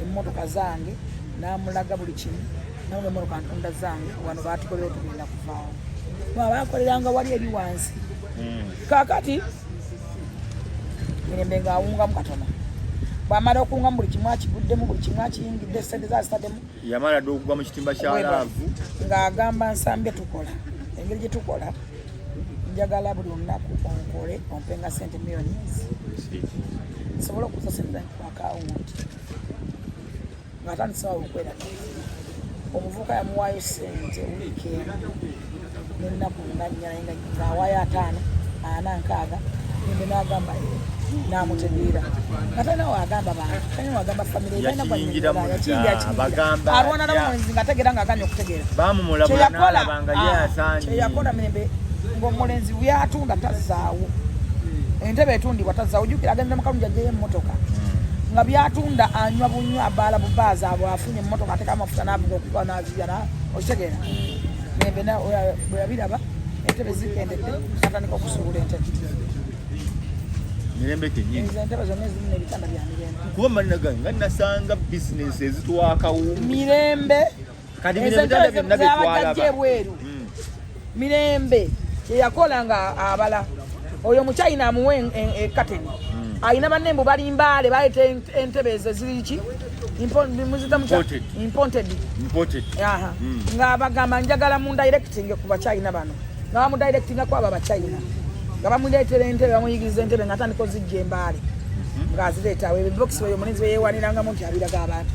emmotoka zange. N'amulaga buli kimu, nawe emmotoka ntunda zange, wano batukolera tugenda kuvaawo, bakoleranga wali eri wansi. Kakati Mirembe ng'awungamu katono. Bw'amala okuwungamu, buli kimu akiguddemu, buli kimu akiyingidde, sente zazitaddemu. Yamala dde okugwa mu kitimba kya love. Ng'agamba Nsambye tukola engeri gye tukola, njagala buli lunaku onkole ompenga sente miliyoni nsobole okuza sente zange ku akawunti. Ng'atandise awo okweraliikirira. Omuvubuka yamuwaayo sente wiiki emu n'ennaku nga nnya, naye ng'awaayo ataano, ana, nkaaga. Mirembe n'agamba n'amutegeera nga talina wagamba bantu, talina wagamba famire. Yakiyingiramu dda, bagamba alwana atya? N'omulenzi ng'ategeera ng'aganya okutegeera. Bamumulabula. Kyeyakola N'alaba nga ye asaanye. Kyeyakola Mirembe ng'omulenzi byatunda tazzaawo, entebe etundibwa tazzaawo. Jjukira agenda mu kalungi ajjayo emmotoka nga byatunda anywa bunywa, abaala bubaaza abo, afunye emmotoka, ateeka amafuta n'avuga okuba n'azibya okitegeera. Mirembe bwe yabiraba entebe zikendedde, atandika okusuubula entebe. Mirembe kenyini. Ezo entebe zonna ezimu n'ebitanda bya Mirembe. Kuba mannaga nga nasanga bizinesi ezitwakawumbi. Mirembe. Kati ezo bino ebitanda entebe byonna zabadde byetwalaba ebweru. Mirembe kyeyakola nga abala oyo omuchina amuwe ekateni, alina banne mbu bali Mbaale, baleeta entebe ezo eziri ki? Muzita mutya? Imported. Imported. Imported. Aha. Nga bagamba njagala mu directing ku bachina bano, nga bamudirectinga ku abo abachina, nga bamuleetera entebe, bamuyigiriza entebe, nga atandika ozijja Embaale ng'azireeta awo ebibokisi. Oyo omulenzi beyeewanirangamu nti abiraga abantu,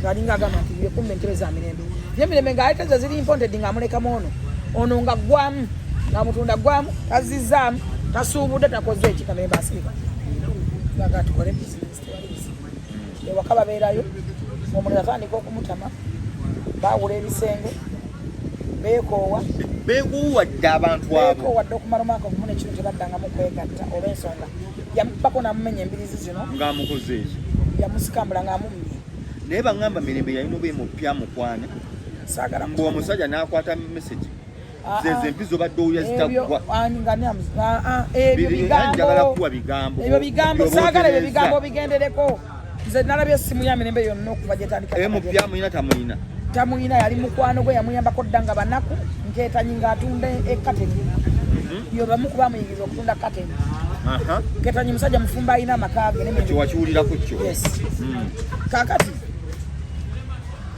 ng'alinga agamba nti byekumba entebe za Mirembe. Ye Mirembe ng'aleeta ze ziri imported, ng'amulekamu ono ono nga ggwamu, ng'amutunda ggwamu, tazizaamu, tasuubudde, takoze eki. Kamirembe asirika nga tukole bizinesi, tewali buzibu. Ewaka babeerayo, omulenzi atandika okumutama, baawula ebisenge, beekoowa. Beekuwadde abantu abo. Beekoowa dde okumala omwaka ogumu n'ekitundu, tebaddangamu kwegatta olw'ensonga yamukubako n'amumenya embirizi zino. Ng'amukoze ekyo. Yamusikambula ng'amummye. Naye baŋŋamba Mirembe yalina oba emupya mukwana. Saagala. Mbu omusajja n'akwata message Ah, zezo ah. empizo badde owulira Ebyo, zitaggwa. ani nga ani ebyo Njagala bigambo. kuwa bigambo. Ebyo bigambo. Byoba Saagala ebyo otereeza. bigambo bigendereko. Nze nalabye essimu ya Mirembe yonna okuva gyetandika. Emupya muyina tamuyina? Tamuyina. Yali mukwano gwe, yamuyambako dda nga banaku nkeetanyi ng'atunda ekateni. Yo bamu kuba amuyigiriza okutunda kateni. Nketanyi musajja mufumba, alina amaka ge. Ekyo wakiwulirako kyo? Yes.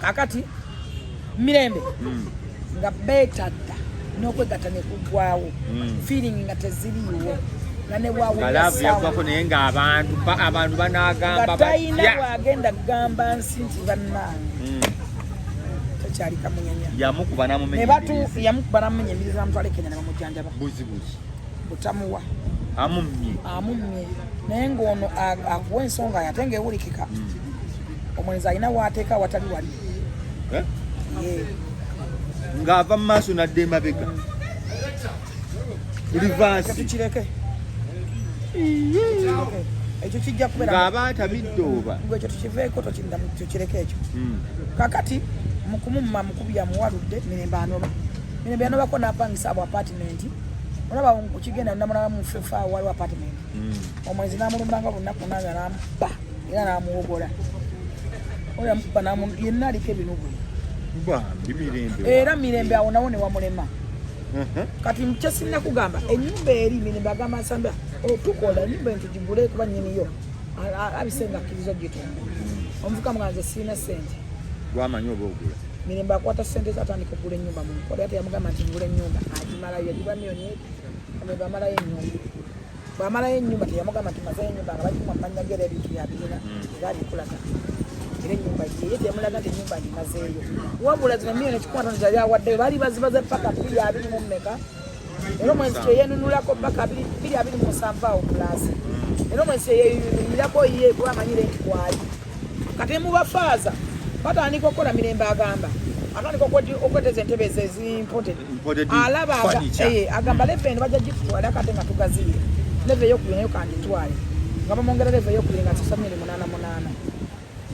Kakati Mirembe nga beetadda n'okwegatta ne kuggwawo, feeling nga teziriiwo, nga ne Nga love yaggwako, naye ng'abantu abantu banagamba nga talina batya? Bwagenda kugamba nsi nti bannange tekyali kamunyenya. Yamukuba Ne n'amumenya batu embiriizi. Yamukuba namumenya embirizi, namutwala e Kenya ne bamujjanjaba. Buzibuzi. Butamuwa. Amummye. Amummye, naye ng'ono akuwa ensonga ye ate ng'ewulikika. Omwenzi alina waateeka watali wali. Eh? Ye. Ng'ava mu maaso n'adda emabega, reverse. Tukireke. Tukireke. Ekyo kijja kubeera Ng'aba atamidde oba? Gwe ekyo tukiveeko, tokirinda, tukireke ekyo. Kakati mukumumma mukubi yamuwaludde Mirembe, anoba Mirembe yanobako n'apangisa abo apartment. Olaba okigenda namulaba mufefa, waliwo apartment. Omwenzi n'amulumbanga lunaku nanga n'amuba era n'amuwogola. Oyo yamukuba yenna aliko ebinugu. Bambi Mirembe. Era Mirembe awo nawo ne wamulema. Kati kyesinna kugamba, ennyumba eri Mirembe agamba nsamba tukola ennyumba eno tugigule kuba nnyiniyo abise nga akkiriza ogitunda. Omuvuka muga nze siina ssente. Gwamanyi oba ogula. Mirembe akwata ssente ze, atandika okugula ennyumba mu nkola. Ate yamugamba nti ngula ennyumba, agimalayo, yagigula miliyoni 2. Mirembe amalayo ennyumba. Bwamalayo ennyumba, teyamugamba nti mazeyo ennyumba, nga bagimuwa mumanya ge, era ebintu byabirina, era abikulaga, era ennyumba ye teyamulaga nti ennyumba ngimazeeyo. Wabula zino miliyoni 150 zali awaddeyo baali bazibaze paka 220 mu mmeka, era omwezi kyeyenunulako paka 227 awo plus, era omwezi kyeyeyunulirako ye kuba amanyire nti kwali. Kati mubafaaza batandika okukola. Mirembe agamba atandika okweteza entebe ezo ezi imported. Imported Alaba furniture. Agamba level eno bajja gitutwala kate nga tugaziye, level eyokubiri nayo kanditwale, nga bamwongera level eyokubiri nga sasa miliyoni 88,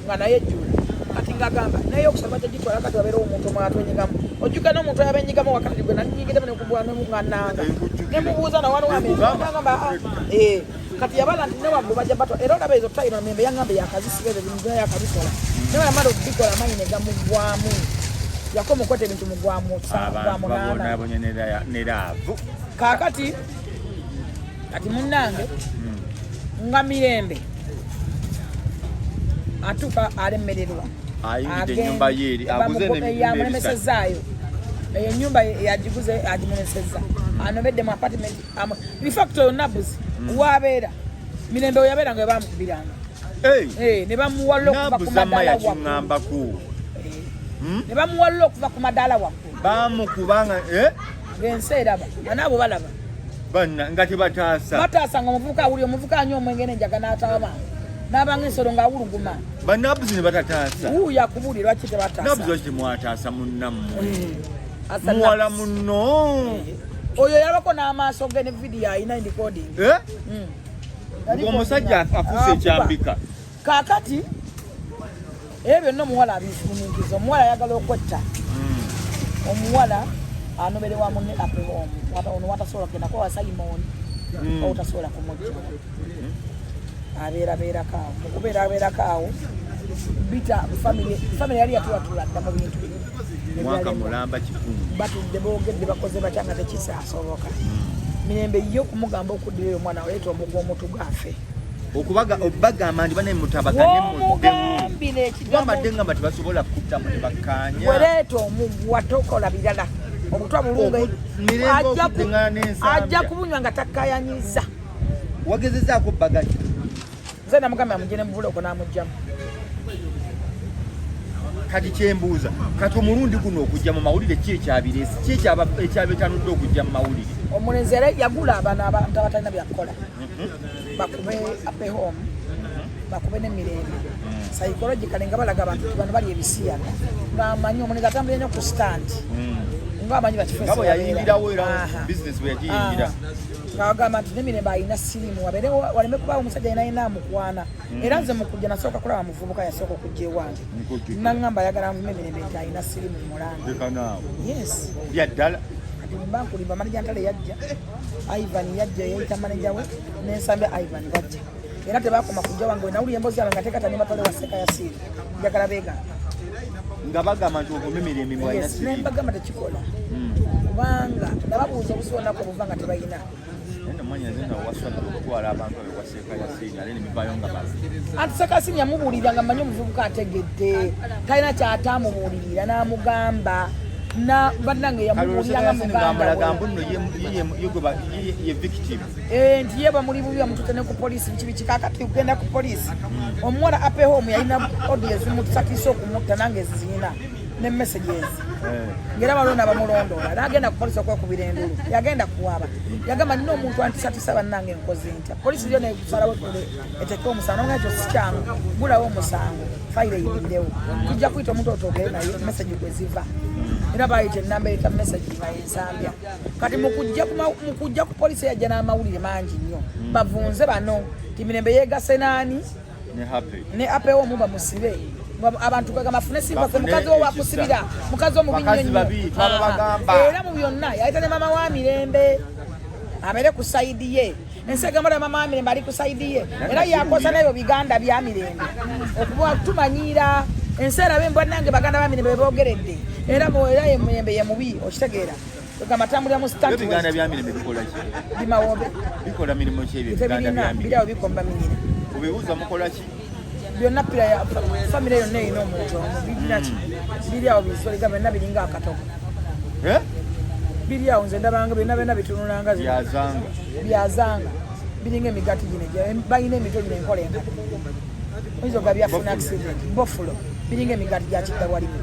nga naye ejjula. Kati ngagamba naye okusaba bajja gitwala kati wabeerewo omuntu omulala twenyigamu. Ojjuka n'omuntu yabenyigamu wakati gwe nanyingidemu nekubwa nga nanga Nkujjukira. Nemubuuza Nkugamba. nawaliwo. Kati yabala nti newaggulu bajja batwa, era olaba ezo tayiro Mirembe yaŋŋamba yakazisiba ebyo bintu yakabikola, naye yamala okubikola amaanyi ne gamuggwamu, yakoma okweta ebintu mugwamu gwa Abantu munaana. babonabonye ne love. Kaakati kati munnange nga Mirembe atuuka alemererwa. Ayingidde ennyumba ye eri aguze n'ebisatu. Yamulemesezaayo eyo ennyumba yagiguze, agimulemesezza, anobedde mu apartment. In fact oyo Nabuzi wabeera Mirembe we yabeera nga bamukubiranga. Hey, Eh, ne bamuwalula okuva ku Nabuzamma madaala waggulu. Yakiŋŋambako. Eh, ne bamuwalula okuva ku madaala waggulu. Bamukubanga, eh? Ng'ensi eraba nga naabo balaba. Banna nga tebataasa. Bataasa nga omuvubuka awulira, omuvubuka anywa omwenge n'enjaga n'ataaba n'abanga ensolo ng'awuluguma. Banabuzi ne batataasa. Wuuyo akubuulira lwaki tebataasa. Nabuzi, lwaki temwataasa munnammwe? Asa Muwala Nabuzi. munno. Oyo yalabako n'amaaso ge ne vidiyo alina recording. Eh? Ng'omusajja afuuse ekyambika. Kaakati ebyo byonna omuwala abifuminkiza. Omuwala ayagala okwetta. Omuwala anobere wa munne ape home. Ono watasobola kugenda kuba wa Simon, otasobola kumujja, abeerabeerako awo. Mukubeera abeerako awo bita family yali yatulatula dda mu bintu Mwaka ebyalema. mulamba kitundu. Batudde boogedde bakoze batya nga tekisaasoboka. Mirembe ye okumugamba okuddira eyo omwana oleeta omugwa omutugo afe. Okubagamba nti bane mutabagane muddewo. Womugambira ekigambo. Mbadde ngamba tebasobola kuttamu ne bakkaanya. Wereeta omugwa, tokola birala, obutwa bulungi. Mirembe okuddiŋŋana n'Ensambya. Ajja kubunywa nga takkayanyiza. Wagezezaako bagati? Nze namugamba amugye ne mubuloko n'amugjamu. Kati kyembuuza, kati omulundi guno okujja mu mawulire ki ekyabireesi, ki ekyabetanudde okujja mu mawulire? Omulenzi era yagula abano abantu abatalina byakukola bakube ape home, bakube n'emirembe psychologically, nga balaga abantu nti bano bali ebisiyaga, ng'amanyi omulenzi atambulira nnyo ku stand, ng'amanyi Nga bwe yayingirawo era bizinesi bwe yagiyingira. Ng'agamba nti n'emirembe alina sirimu, wabeerewo waleme kubaawo omusajja yena yena amukwana. Era nze mukujja nasooka kulaba muvubuka yasooka okujja ewange. Nkujjukira. Naŋŋamba ayagala nvume emirembe nti alina sirimu mulanga. Leka naawe. Yes. Bya ddala? Kati mba nkulimba, manager Ntale yajja, Ivan yajja, yeyita manager we nensambya Ivan bajja, era tebakoma kujja wange. Wenawulira emboozi yaabwe nga tekata ne batwale wa Seka Yasiiri, njagala beegaana. Nga bagamba nti ovume Mirembe mbu alina Yes, siriimu. Nembagamba tekikola, kubanga nababuuza obusi olunaku obuva nga tebalina. Naye namwannyinaze nga waswadde okutwala abantu abo ewa Seeka Yasiini ate ne bivaayo nga babi. Anti Seeka Yasiini yamubuulirira nga mmanyi omuvubuka ategedde, talina ky'ataamubuulirira n'amugamba na bannange yamubuulira nga muganda we. Mbu nno ye victim. Eh, nti ye bamuli bubi bamututte ne ku poliisi biki biki. Kaakati kugenda ku poliisi omuwala Ape Home yalina audio ezimutusatiisa okumutta nange ezizirina ne messages ngera balonda bamulondoola n'agenda ku poliisi okwekubira endulu yagenda kuwaba yagamba nina omuntu antisatisa bannange nkoze ntya poliisi yo nekusalawo eteke omusango nga ekyo sikyangu gulawo omusango fayiro eyimirirewo tujja kuyita omuntu otwogere naye message gwe ziva era bayita enamba ereta message nga yensambya kati mukujja ku poliisi yajja n'amawulire mangi nnyo bavunze bano ti Mirembe yeegase naani ne apewo omu bamusibe abantu kagamba afune simba mukazi wo wakusibira mukazi omubi nnyo nnyo era mu byonna yayita ne maama wa Mirembe abeere ku sayidi ye ensi egamba lya maama wa Mirembe ali ku sayidi ye era yakosa n'ebyo biganda bya Mirembe okuba tumanyiira ensi erabe embwa nange baganda ba Mirembe bebogeredde era era ye Mirembe ye mubi okitegeera ogamba tambulira mu stand biganda bya Mirembe bikola ki bimawobe bikola mirimu ki ebyo biganda bya Mirembe birawo bikomba minyira obibuuza mukola ki byonna pira ya famire yonna erina omuntu omu birina ki biri awo bisoliga byonna biringa akatogo eh? Biri awo nze ndabanga byonna byonna bitunulanga byazanga byazanga biringa emigaati gino balina emitwe gino enkola endala oyinza okuba byafuna accident bofulo biringa emigaati gya kidda walimu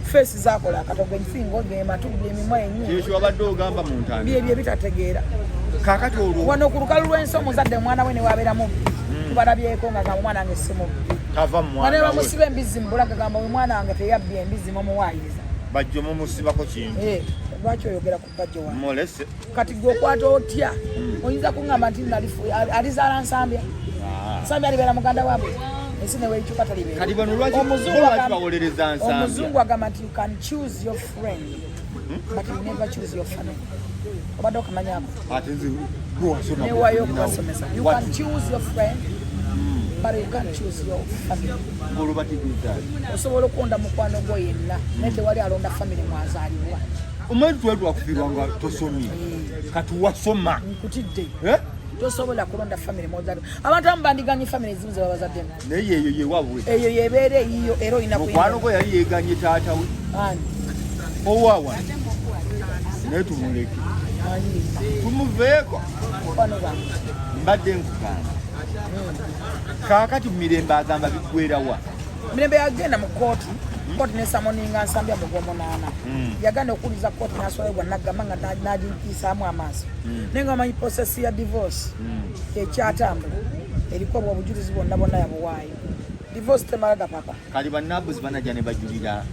feesi zakola akatogo ensingo gematu emimwa enyi wabadde ogamba mu ntanda byebyo ebitategeera kakati olwo wano ku lukalu lw'ensi omuzadde omwana we newabeera mubbi tubalabyeko nga gamba omwana wange si mubbi tava mu mwana we bamusiba embizzi mu bulaga gamba oyo mwana wange teyabbye embizzi mumuwaayiriza Bajjo mumusibako kintu eh, lwaki oyogera ku Bajjo wange mulese kati gwe okwata otya oyinza kuŋŋamba nti alizaala Nsambya ah. Nsambya alibeera muganda waabwe ensi neweekyuka talibeera kati bano lwaki bawolereza Nsambya omuzungu agamba nti you can choose your friend but you never choose your family obadde okamanyako ate nze gwe newayo okubasomesa you can choose your friend but you can't choose your family Ng'olubategeeza osobola okulonda mukwano gwo yenna naye tewali alonda family mwazaalibwa omanyi twali twakufiirwa nga tosomye kati wasoma nkutidde Eh? Tosobola kulonda family mwozaalibwa abantu abamu bandiganye family ezimu ze babazaddemu naye yeeyo yewabwe eyo yebeera eyiyo era olina mukwano gwe yali yeeganye taata we Ani? owawa naye tumuleke tumuveeko Mukwano gwange mbadde nkugamba kaakati Mirembe agamba biggwerawa Mirembe yagenda mu kooti kooti nesummoninga Nsambya mu gwomunaana yagenda okuwuliza kooti n'aswalibwa nagamba nga n'agiyisaamu amaaso naye nga omanyi process ya divorce ekyatambula eriko obwo obujulizi bwonna bwonna yabuwaayo divorce temala gapapa kati bannabuzi banajja ne bajulira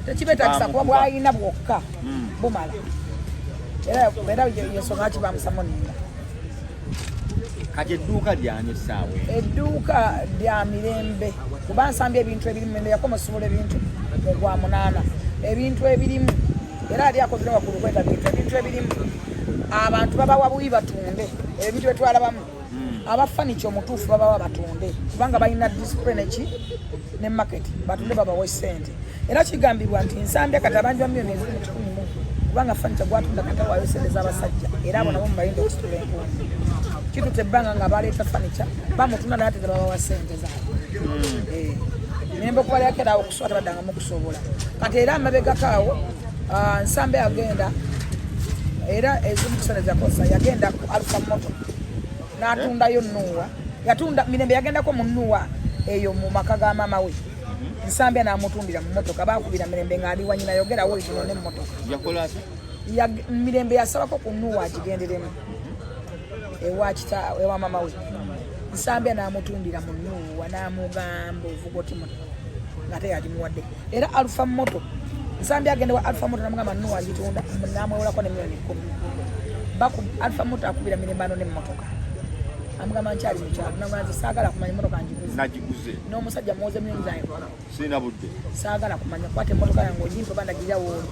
tekibetagisa kuba Bamukuba. bwalina bwokka bumala era era yensonga lwaki bamusummoninga Kati edduuka lyani essaawa eno? Edduuka lya Mirembe kuba Nsambya ebintu ebirimu Mirembe yakoma osuubula ebintu mu gwa munaana ebintu ebirimu era ali akozere waggulu kweta bintu ebintu ebirimu abantu babawa bubi batunde ebintu byetwalabamu aba furniture omutuufu babawa batunde kubanga balina display neki ne market batunde babawe sente era kigambibwa nti Nsambya kati abangi ba miliyoni eziri mu kikumi mu kubanga furniture gwatunda kati awaayo sente z'abasajja era abo nabo mubalinde okusitula enkumbi kituta ebbanga nga baleeta furniture bamutunda naye ate tebabawa sente zaabwe eh, Mirembe okubalekera awo okusobola tebaddangamu okusobola kati era amabegako awo ah, Nsambya yagenda era ezimu ku sente zakozesa yagenda ku Alpha Moto n'atundayo Noah yatunda Mirembe yagendako mu Noah eyo mu maka ga maama we Nsambya n'amutundira mu motoka bakubira Mirembe ng'ali wanyina yogera woyitino n'emmotoka Yakola atya? Mirembe yasabako ku Noah agigenderemu ewa kita ewa mama we Nsambya n'amutundira mu Noah n'amugamba ovuga oti motoka nga teyagimuwadde era Alpha Moto Nsambya agenda wa Alpha Moto namugamba Noah agitunda n'amwewolako ne miliyoni 10 baku Alpha Moto akubira Mirembe ano n'emmotoka amugamba nkyali mukyalo namugamba nze saagala kumanya emmotoka ngiguze Nagiguze n'omusajja muwoze miliyoni zange sirina budde saagala kumanya kwata emmotoka yange ogimpe oba ndagirira wooli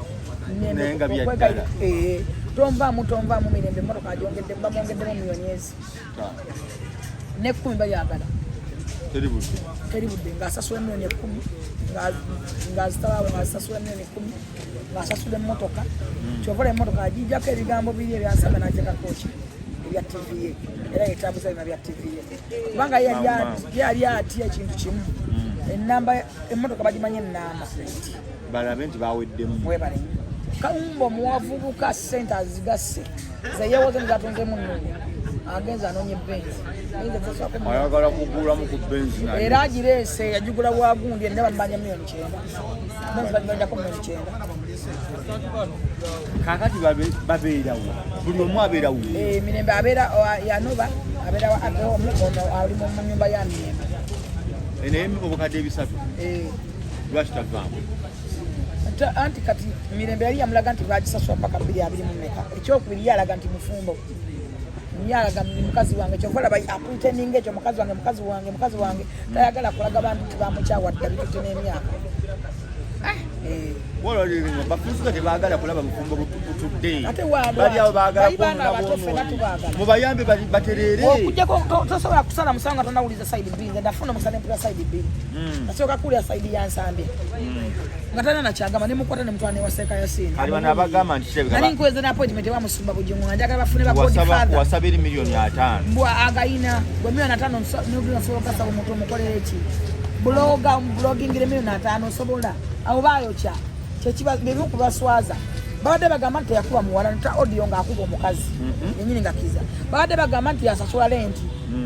Naye nga bya ddala. Eh, tonvaamu tonvaamu Mirembe emmotoka agyongedde bamwongeddemu miliyoni ezi n'ekumi balyagala Teri budde teri budde ng'asasula miliyoni 10 ng'azitalaawo ng'asasula miliyoni 10 ng'asasula emmotoka kyova ola emmotoka agijjako ebigambo biri ebyansaba n'agyekako ki Ebya TV ye era yetambuza byona bya TV ye, kubanga ye yali atya ekintu kimu, enamba emmotoka bagimanye enamba. Balabe nti baweddemu. Webale nnyo. Kawumba omuwavubuka sente azigasse zeyewoze nezatonzemu nnungu, agenze anoonya ebenzi. Ayagala kugulamu ku benzi naye. Era agireese, yagigula bwagundi enna bamubanja 90,000,000, benzi bagibanjako 90,000,000. Kakati babeerawo, buli omu abeerawo. Eh, Mirembe abeera yanoba abeera wa omu ono ali mu nyumba ya Mirembe. Naye obukadde 300 lwaki tavaamu? Anti kati Mirembe yali yamulaga nti bagisasula paka bbiri abiri mu meka. Ekyokubiri, ye alaga nti mufumbo, ye alaga ni mukazi wange, kyova olaba apretendinga ekyo, mukazi wange, mukazi wange, mukazi wange. Tayagala kulaga bantu nti bamukyawa dda, bitutte n'emyaka. Eh. Bafuusuka tebaagala kulaba bufumbo butudde. Ate bali awo baagala bali baana kwonona abato, ffenna bwonoonyi. tubaagala. Mubayambe batereere. Okujjako tosobola kusala musango nga tonawuliza side bbiri. Nze ndafuna omukisa nempulira side bbiri. Nasooka kuwulira side ya Nsambye nga talina nakyagamba, nemukwata nemutwala newaseeka Yasiini. Kali bano abagamba nti kirabika Nali nkweze ne appointment ewa Musumba Bujungu nga njagala bafune ba godfather. Wasaba eri 50,000,000. Mbwa agayina gwe 50,000 nosobola okasaba omuntu omukolere ki? Blogger, omubloggingire 50,000 osobola? Abo bayokya kyekiba bimu kubaswaza. Babadde bagamba nti teyakuba muwala, nta audio ng'akuba omukazi yenyini nga kiza. Babadde bagamba nti yasasula rent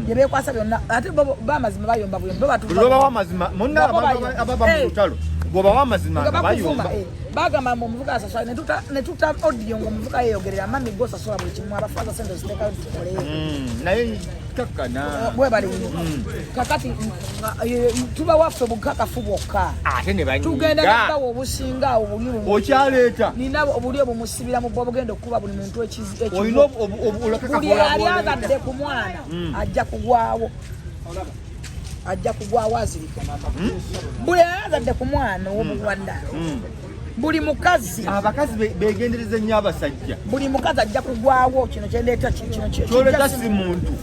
byebekwasa byonna, ate bo bamazima bayomba buyombi bo Buli lwobawa amazima munna Nga bo abantu bayomba. ababa mu lutalo, bw'obawa amazima nga nga bakuvuma. bayomba. Bagamba mbu omuvuka asasula, ne tuta audio nga omuvuka yeyogerera, mami gwe osasula buli kimu, abafaza sente ziteekayo tukole. Naye kakkana. Bwebali nnyo. Kakati tuba waffe bukakafu bwokka. Ate ne Tugenda banyiga. nabawa obusinga awo buli bumu. Okyaleeta. Nina obuli obumusibira mu bwo obugenda okukuba buli muntu Olina olakaka Buli ali azadde ku mwana ajja kugwawo, ajja kugwawo azirika. Buli ali azadde ku mwana ow'obuwanda, buli mukazi. Abakazi begendereza nnyo abasajja. Buli mukazi ajja kugwawo. Kino kyendeeta kino Kyoleeta si muntu.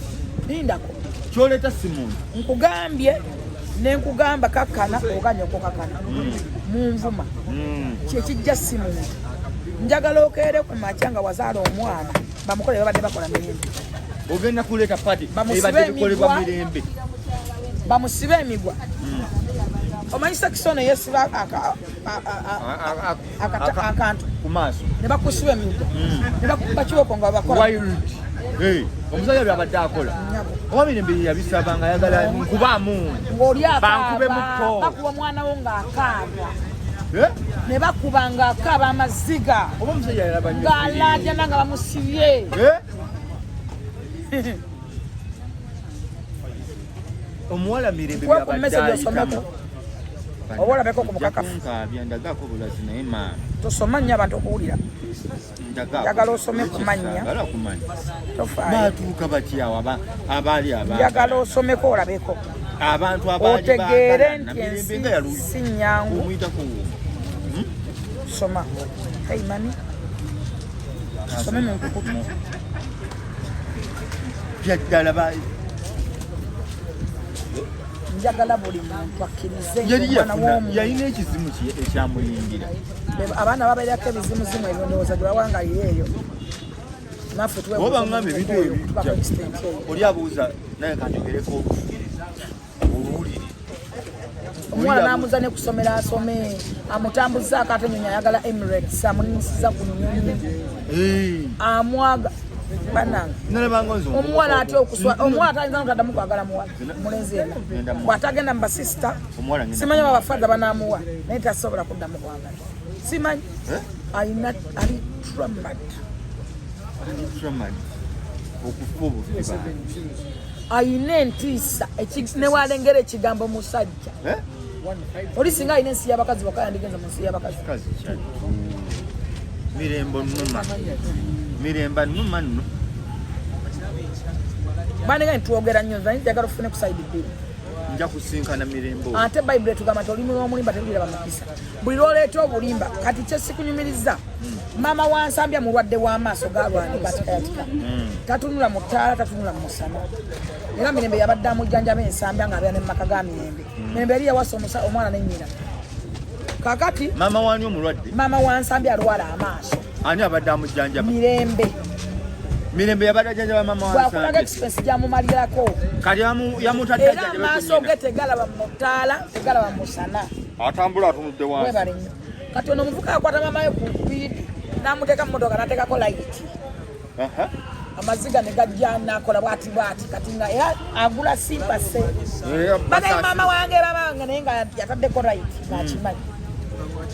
Lindako. Kyoleeta si muntu. Nkugambye nenkugamba kakkana oganya okukakana munvuma. Kyekijja si muntu. Njagala okeere ku makya nga wazaala omwana bamukole babadde bakola Mirembe. Ogenda kuleeta pati Bamusibe ebadde bikolebwa emigwa. Mirembe. Bamusibe emigwa. Omanyi sekisono yesiba akantu ku maaso ne bakusiba emigwa ne bakuba kiwoko nga bakola. Wild. Hey, omusajja byabadde akola Nnyabo. oba Mirembe ye yabisaba nga ayagala nkubaamu Ng'oli bankube akaaba muko. Bakuba omwana wo ng'akaaba. Eh? Ne bakuba ng'akaaba amaziga. Oba omusajja yalaba nnyo. Ng'alaajana nga bamusibye. Eh? Omuwala Mirembe Nkuwa ku byabadde message ayitamu. osomeko. Oba olabeko ku bukakafu. Kunkaabya, ndagaako bulazi naye maama. Tosoma nnyo abantu okuwulira. Ndagaako. Njagala osome ku mannya. Saagala kumanya. Tofaayo. Baatuuka batyawo abaali Njagala osomeko olabeko abantu abaali otegeere baagala nti Namirembe ensi nga yalu si nnyangu. Omuyitako Soma. Hey mami, some mu nkukutu. Byaddala Njagala buli muntu akkirize nti yali omwana yafuna w'omuntu yalina ekizimu ekyamuyingira. Abaana babeerako ebizimuzimu ebyo, ndowooza gye bawangalira eyo naffe. Oba baŋŋamba ebintu ebyo Tuwebuuza extent eyo. Oli abuuza naye kanjogereko oluwulire. Omuwala n'amuza ne kusomera asome, amutambuzaako ate nyonyi ayagala Emirates, amulinyisiza ku nyonyi. Amwaga banange. Nalabanga nze Omuwala atya okuswa, omuwala tayinza notaddamu kwagala muwala mulenzi yenna Ngenda mu- bw'atagenda mu basisita. Omuwala ngenda Simanyi oba bafaza banaamuwa, naye tasobola kuddamu kwagala, simanyi. Eh? Alina ali traumatized. Trauma, okufa obufi. Ayina entiisa newalengera ekigambo musajja. Eh? Oli singa alina ensi y'abakazi bokka, yandigenze mu nsi y'abakazi. Kazi kyali Mirembe nnuma, Mirembe nnuma nno. Bandiga ntitwogera nnyo, nze njagala ofune ku side bbiri. Nja kusinkana Mirembe oyo. Ate Bayibuli etugamba nti olulimi lw'omulimba teruliraba mukisa. Buli lwoleeta obulimba kati kyesikunyumiriza, maama wa Nsambya mulwadde w'amaaso galwanika atikayatika, tatunula mu ttaala, tatunula mu musana. Era Mirembe yabadde amujjanjaba Ensambya ng'abeera ne mu maka ga Mirembe. Mirembe yali yawasa omwana nennyina. Kakati Maama wani omulwadde? Maama wa Nsambya alwala amaaso. Ani abadde amujjanjaba? Mirembe. Mirembe yabadde ajjanjaba mama wa Bwakulaga Nsambi. expense gyamumalirako. Kati yamutadde Era ajjanjabe amaaso ku ge nnyina. tegalaba mu ttaala, tegalaba musana. Atambula atunudde wansi. Webale nnyo. Kati ono omuvuka yakwata maama we ku biidi n'amuteeka mu motoka n'ateekako layiti. Amaziga ne gajja n'akola bwati bwati, kati nga era agula simpase. Bagaye maama wange, maama wange, naye nga yataddeko layiti ng'akimanyi.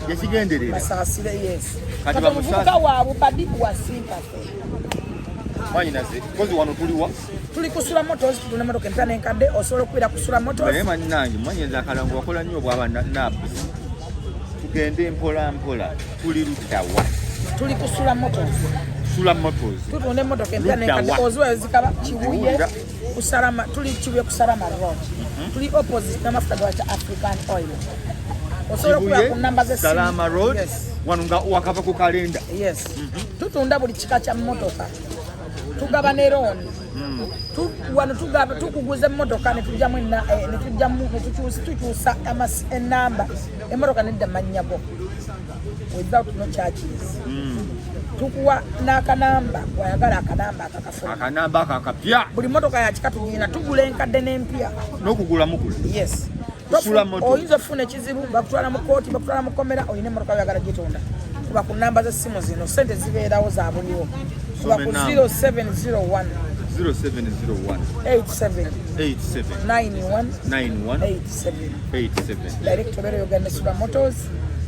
Yakigenderera. Basaasire, yes. Kati Kati omuvubuka waabwe badi wa simpase. Mwanyinaze, kozi wano tuliwa? Tuli kusula Motors, tutunda emotoka empya n'enkadde, osobola okubeera kusula Motors. Naye mannange, mwanyinaze, akalango wakola nnyo obwaba nabusi. Tugende mpola mpola, tuli luddawa? Tuli kusula Motors. Sula Motors. Tutunda emmotoka empya Ludda n'enkadde. wa? Oziwa zikaba Kibuye. Nziwulira. Kusalama, tuli Kibuye Kusalama Road. Tuli opposite n'amafuta gawaca African Oil. Osobola okuba Kibuye, ku namba z'essimu. Salama Road. Yes. Wano nga wakava ku kalenda. Yes. Tutunda buli kika kya mmotoka, tugaba ne looni. Wano tugaba, tukuguza emmotoka ne tujjamu ne tujjamu ne tukyusa enamba, emmotoka nedda mannya go without no charges. Tukuwa n'akanamba, wayagala akanamba akakafuna. Akanamba ako akapya. Buli motoka yakika tugina, tugula enkadde n'empya. N'okugula mugula. Yes. Kusula Motors. Oyinza okufuna ekizibu, bakutwala mu kooti, bakutwala mu komera, oyina emmotoka oyagala gitunda, kuba ku namba z'essimu zino, sente zibeerawo za buliwo. Kuba ku Soma enamba. 0701 0701 87 87 91 91 87. 87. Direct obeera oyogera ne Sula Motors.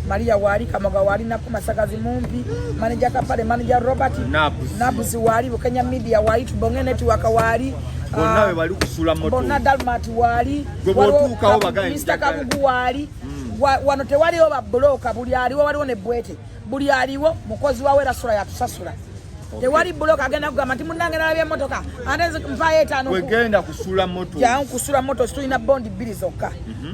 Maria waali, Kamoga waali, Naku Masagazi mumpi, manager Kapale, manager Robert. Nabuzi. Nabuzi waali, Bukenya Media waali, Tubonge Network waali. Bonna we bali kusula Bonna. Motors. Dalmat waali. Gwe Waliwo bw'otuukawo bagambe Mr. njagala. Kabugu waali. Wano tewaliwo babuloka, buli aliwo, waliwo ne bwete, buli aliwo mukozi wawe era sula yatusasula. Tewali buloka agenda kugamba nti munnange nalabye emmotoka ate nze mpaayo etaano. Wegenda kusula Motors. Jangu kusula Motors, tulina bondi bbiri zokka.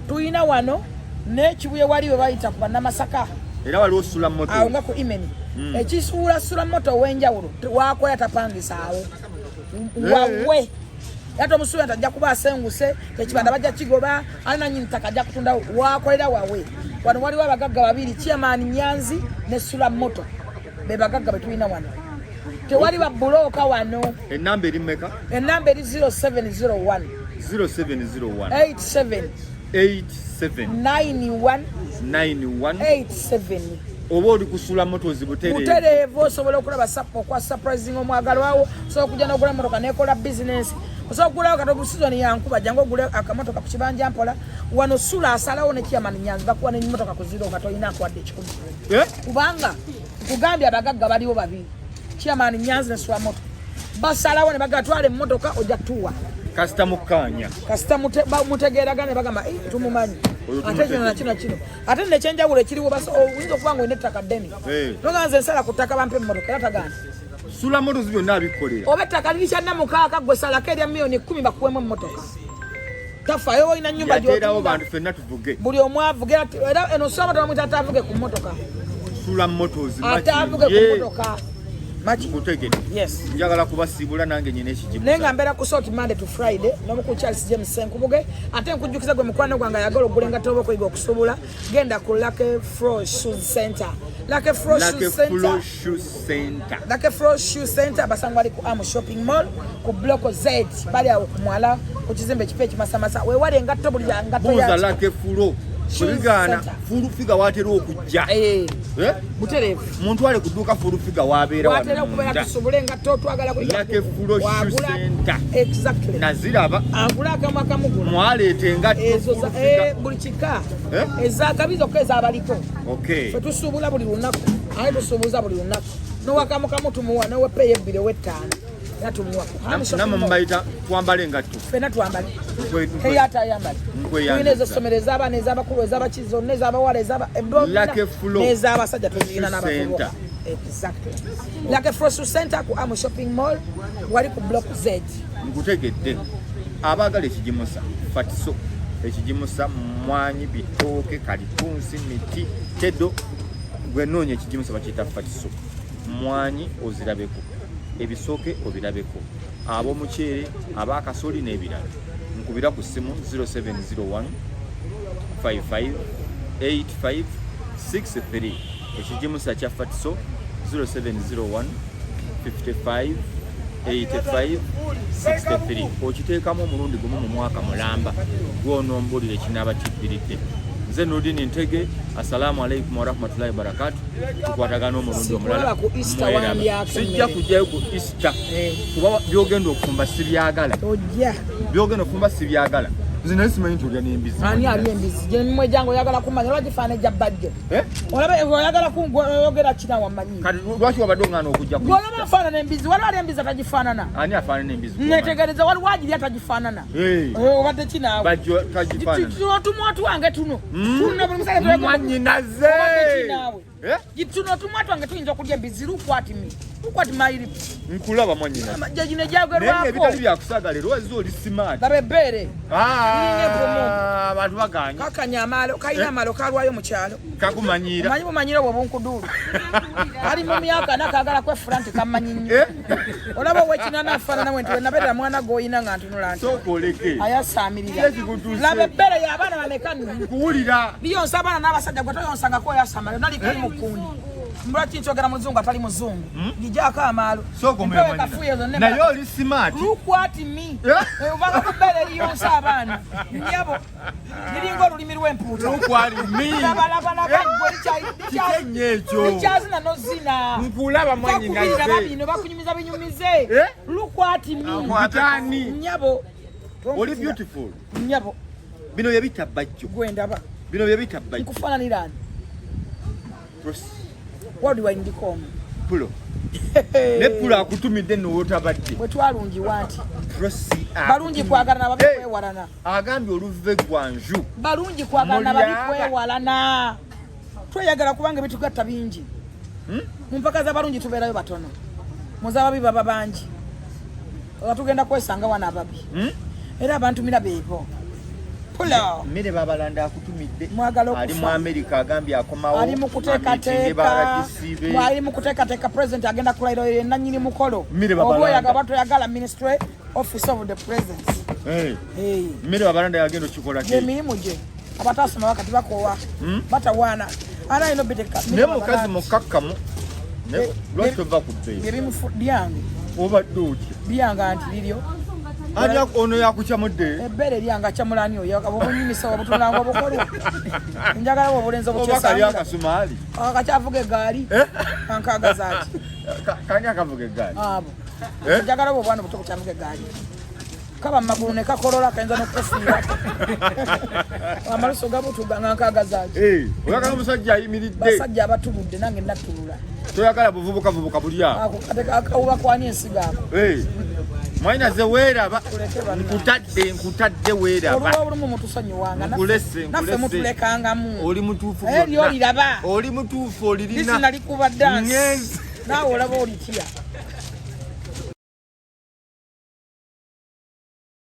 Tulina wano n'ekibuye, wali we bayita ku bannamasaka. Era waliwo Sula Awo Motors. nga ku imeni ekisuula Sula Moto ow'enjawulo wakola tapangisaawo wawe, era tomusuubira nti ajja kuba asenguse ekibanda, bajja kigoba ali nanyini ttaka ajja kutundawo. Wakolera wawe. Wano waliwo abagagga babiri, Chairman Nyanzi ne Sula Moto, be bagagga be tulina wano. Tewali babulooka wano. Enamba eri mmeka? Enamba eri 0701 0701 87 87 91 91 87. Oba oli kusula Motors butereevu. Butereevu. Osobola okulaba okwa surprising omwagalwawo, osobola okujja n'ogula emotoka nekola bizinesi, osobola okugulawo kati obusizoni yankuba, jangu ogule akamotoka ku kibanja mpola. Wano Sula asalawo ne Chairman Nyanzi bakuwa n'emotoka ku zero nga tolina akuwadde ekikumi. Eh? Kubanga nkugambye abagagga baliwo babiri, Chairman Nyanzi ne Sula Moto, basalawo ne bagatwala emmotoka ojja tuwa. Kasita mukkaanya. Kasita mutegeeragana ne bagamba, "Eh, tumumanyi." Oyo Ate kino nakino kino ate nekyenjawulo ekiriwo, oyinza okuba nga olina ettaka ddene. Noga nze nsala ku ttaka bampe emmotoka, era tagana. Sula Motors byonna abikolera. Oba ettaka liri kyanna mukaaga, gwe salako erya miliyoni 10 bakuwemu emmotoka. Tafaayo olina nyumba Yateerawo gy'otunda. bantu ffenna tuvuge. Buli omu avuge, era eno Sula Moto bamuyita ataavuge ku mmotoka. Sula Motors. Ataavuge ku mmotoka. Maki. Nkutegedde. Yes. Njagala kubasiibula nange nyina ekigimu. Naye nga mbeera ku Salt Monday to Friday n'omukulu Charles James Senkubuge. Ate nkujjukiza gwe mukwano gwange ayagala okugula engatto oba okuyiga okusobola, genda ku Lucky Fro Shoes Center, Lucky Fro Lucky Shoes Center. Flow Shoe Center. Lucky Fro Shoe Center basangwa ali ku Am Shopping Mall ku Block Z, bali awo ku mwala ku kizimbe ekipya ekimasamasa, weewali engatto buli ngatto. Buuza Yaki Lucky Flow. Shoe Bwebigaana, Center. Full Figure watera okujja. Eh? Butereevu. Muntwale ku dduuka Full Figure wabeera Watera wano okubeera. munda. Tusubule engatto, twagala Lucky Flow Shoe Wagula- Center. Exactly. Naziraba. Agula akamu akamugula. Mwaleeta engatto Ezo Full Figure. buli kika. Eh? Ezakabi zokka ezabaliko. Okay. Fe tusuubula buli lunaku, ate tusuubuza buli lunaku, nowakamukamu tumuwa, nowepeeyo ebbiri ow'ettaano era tumuwa. Namwe mubayita twambale engatto. Fena twambale. Teri atayambale. Nkweyanziza. Tulina ez'essomero, ez'abaana, ez'abakulu, ez'abaki zonna, ez'abawala, Lucky Flow n'ez'abasajja tuzirina Shoe n'abavubuka. Center. Exactly. Lucky Flow Shoe Center ku Amu Shopping Mall, wali ku Block Z. Nkutegedde. Abaagala ekigimusa fatiso, ekigimusa mwanyi, bitooke, kalitunsi, miti, tedo, gwe noonya ekigimusa bakiyita fatiso mwanyi, ozirabeko, ebisooke obirabeko, ab'omuceere, ab'akasoli n'ebirala, nkubira ku ssimu 0701 55 85 63. Ekigimusa kya fatiso 0701 55 85 63. Okiteekamu omulundi gumu mu mwaka mulamba, gw'onoombuulira ekinaaba kiddiridde. Nze Nurdin Ntege, assalamu alaikum warahmatullahi wabarakatu. Tukwatagana omulundi omulala. Sikulaba ku Easter. Mweraba. Wandyako Sijja emmere. kujjayo ku Easter kuba byogenda okufumba sibyagala. Tojja. Byogenda okufumba sibyagala. Nze naye simanyi nti olya n'embizi. Ani ali embizi gyemimwe gyange? Oyagala kumanya lwaki faana ejja bajjo? Eh? Olaba oyagala oyogera kina wamanyi. Kati lwaki wabadde oŋŋaana okujja ku Gwolaba Easter? nfaanana embizi? Waliwo ali embizi atagifaanana? Ani afaanana embizi? Netegereza, waliwo agiri atagifaanana. Hey. Eh, obadde kinaawe? Bajjo tagifaanana. Tuno otumwa twange tuno tuno buli musajja twegomba. Mwannyinaze. Obadde kinaawe? Eh? Tuno otumwa twange tuyinza okulya embizi. Look at me, look at my lips. Nkulaba, mwannyinaze. Gye gino Naye nga egyagerwako. ebitali byakusaaga, leero wazze oli smart. Laba ebbeere. Ah, abantu baganye. Kakanya amaalo kalina. Eh? Amaalo kalwayo mu kyalo. Kakumanyiira. Omanyi bumanyire obwo obunkuduulu ali mu myaka nakagala kwefula nti kamanyi nnyo. Eh? Olaba owekinana afaanana we nti wenabeerera mwana gwoyina nga ntunula nti Sooka oleke. ayasaamirira. Kikutuuse. Laba ebbeere y'abaana bameka nno. Kuwulira. Liyonsa abaana n'abasajja. Gwe toyonsangako oyasama lyonna likuli mu kkundi. Lwaki nkyogera muzungu atali muzungu? Ngigyako amaalo. Sooka omulye, Empewo mwannyina. ekafuuye zonna. Naye oli smart. Look at me. Eh? Obanga ku bbeere eriyonsa abaana, nnyabo, liringa olulimi lw'empuuta. Look at me. Labalabalaba gwe. Kiki ennyo ekyo? Likyazina nozina. Nkulaba, Bakubirira mwannyinaze. babino bakunyumiza binyumize. Eh? Look at me. Bitani. Nnyabo. Oli beautiful. Nnyabo. Bino bye bita bajjo. Gwe ndaba. Bino bye bita bajjo. Nkufaananira ani? Prosi. Waliwa ndiko omu. Pulo. Ne Pulo akutumidde nno wootabadde. Bwe twalungiwa nti Prosi balungi kwagalana, babi Hey! kwewalana. Agambye oluva eggwanju. Balungi kwagalana, babi Mulyaga. kwewalana. Tweyagala kubanga ebitugatta bingi. Mu mpaka z'abalungi tubeerayo batono, mu z'ababi baba bangi. Oba tugenda kwesanga wano ababi. Era abantumira beebo Pulo. Mmere Babalanda akutumidde. Mwagala okufa. Ali mu America, agambye akomawo. Ali mu Amitinge kuteekateeka. ba RDC be. Ali mu kuteekateeka. President agenda kulayira yenanyini mukolo. Mmere Oba Babalanda. oyagala oba toyagala, ministry office of the president. Hey. Hey. Mmere Babalanda yagenda okikola ki? Gyemirimu gye. Abatasoma bakati bakoowa, batawaana ana alina obiteka. Naye mukazi mukakkamu. Naye lwaki tova ku bbeeyi? Byebimufu lyange. Obadde otya? Lyange anti liryo. Ani ono yakukyamudde? Ebbeere lyange akyamulani oyo obunyumisa obutunulanga obukolwa njagala bwe obulenzi Oba kali obukyesambula. akasumaali? Akakyavuga egaali. Eh? Kankagaza ati. Kani akavuga eggaali? Abo. Eh? Njagala bwe obwana obuto bukyavuga egaali, kaba mumagulu ne kakolola, kayinza n'okukufiirako amaluso gabutuga nga nkagaza ati. Eh, oyagala omusajja ayimiridde. Basajja abatuludde nange natulula. Toyagala buvubuka vubuka buli awo. Ako kate akawuba kwani ensigo ako. Eh, mwanyinaze weeraba. Tuleke banna. Nkutadde, nkutadde, weeraba. Oluba olumu mutusonyiwanga. Nkulese, naffe nkulese. mutulekangamu. Oli mutuufu Naye byonna. lyoliraba. Oli mutuufu, olirina. Lisina likuba dansi. Ngenze. Naawe olaba olitya.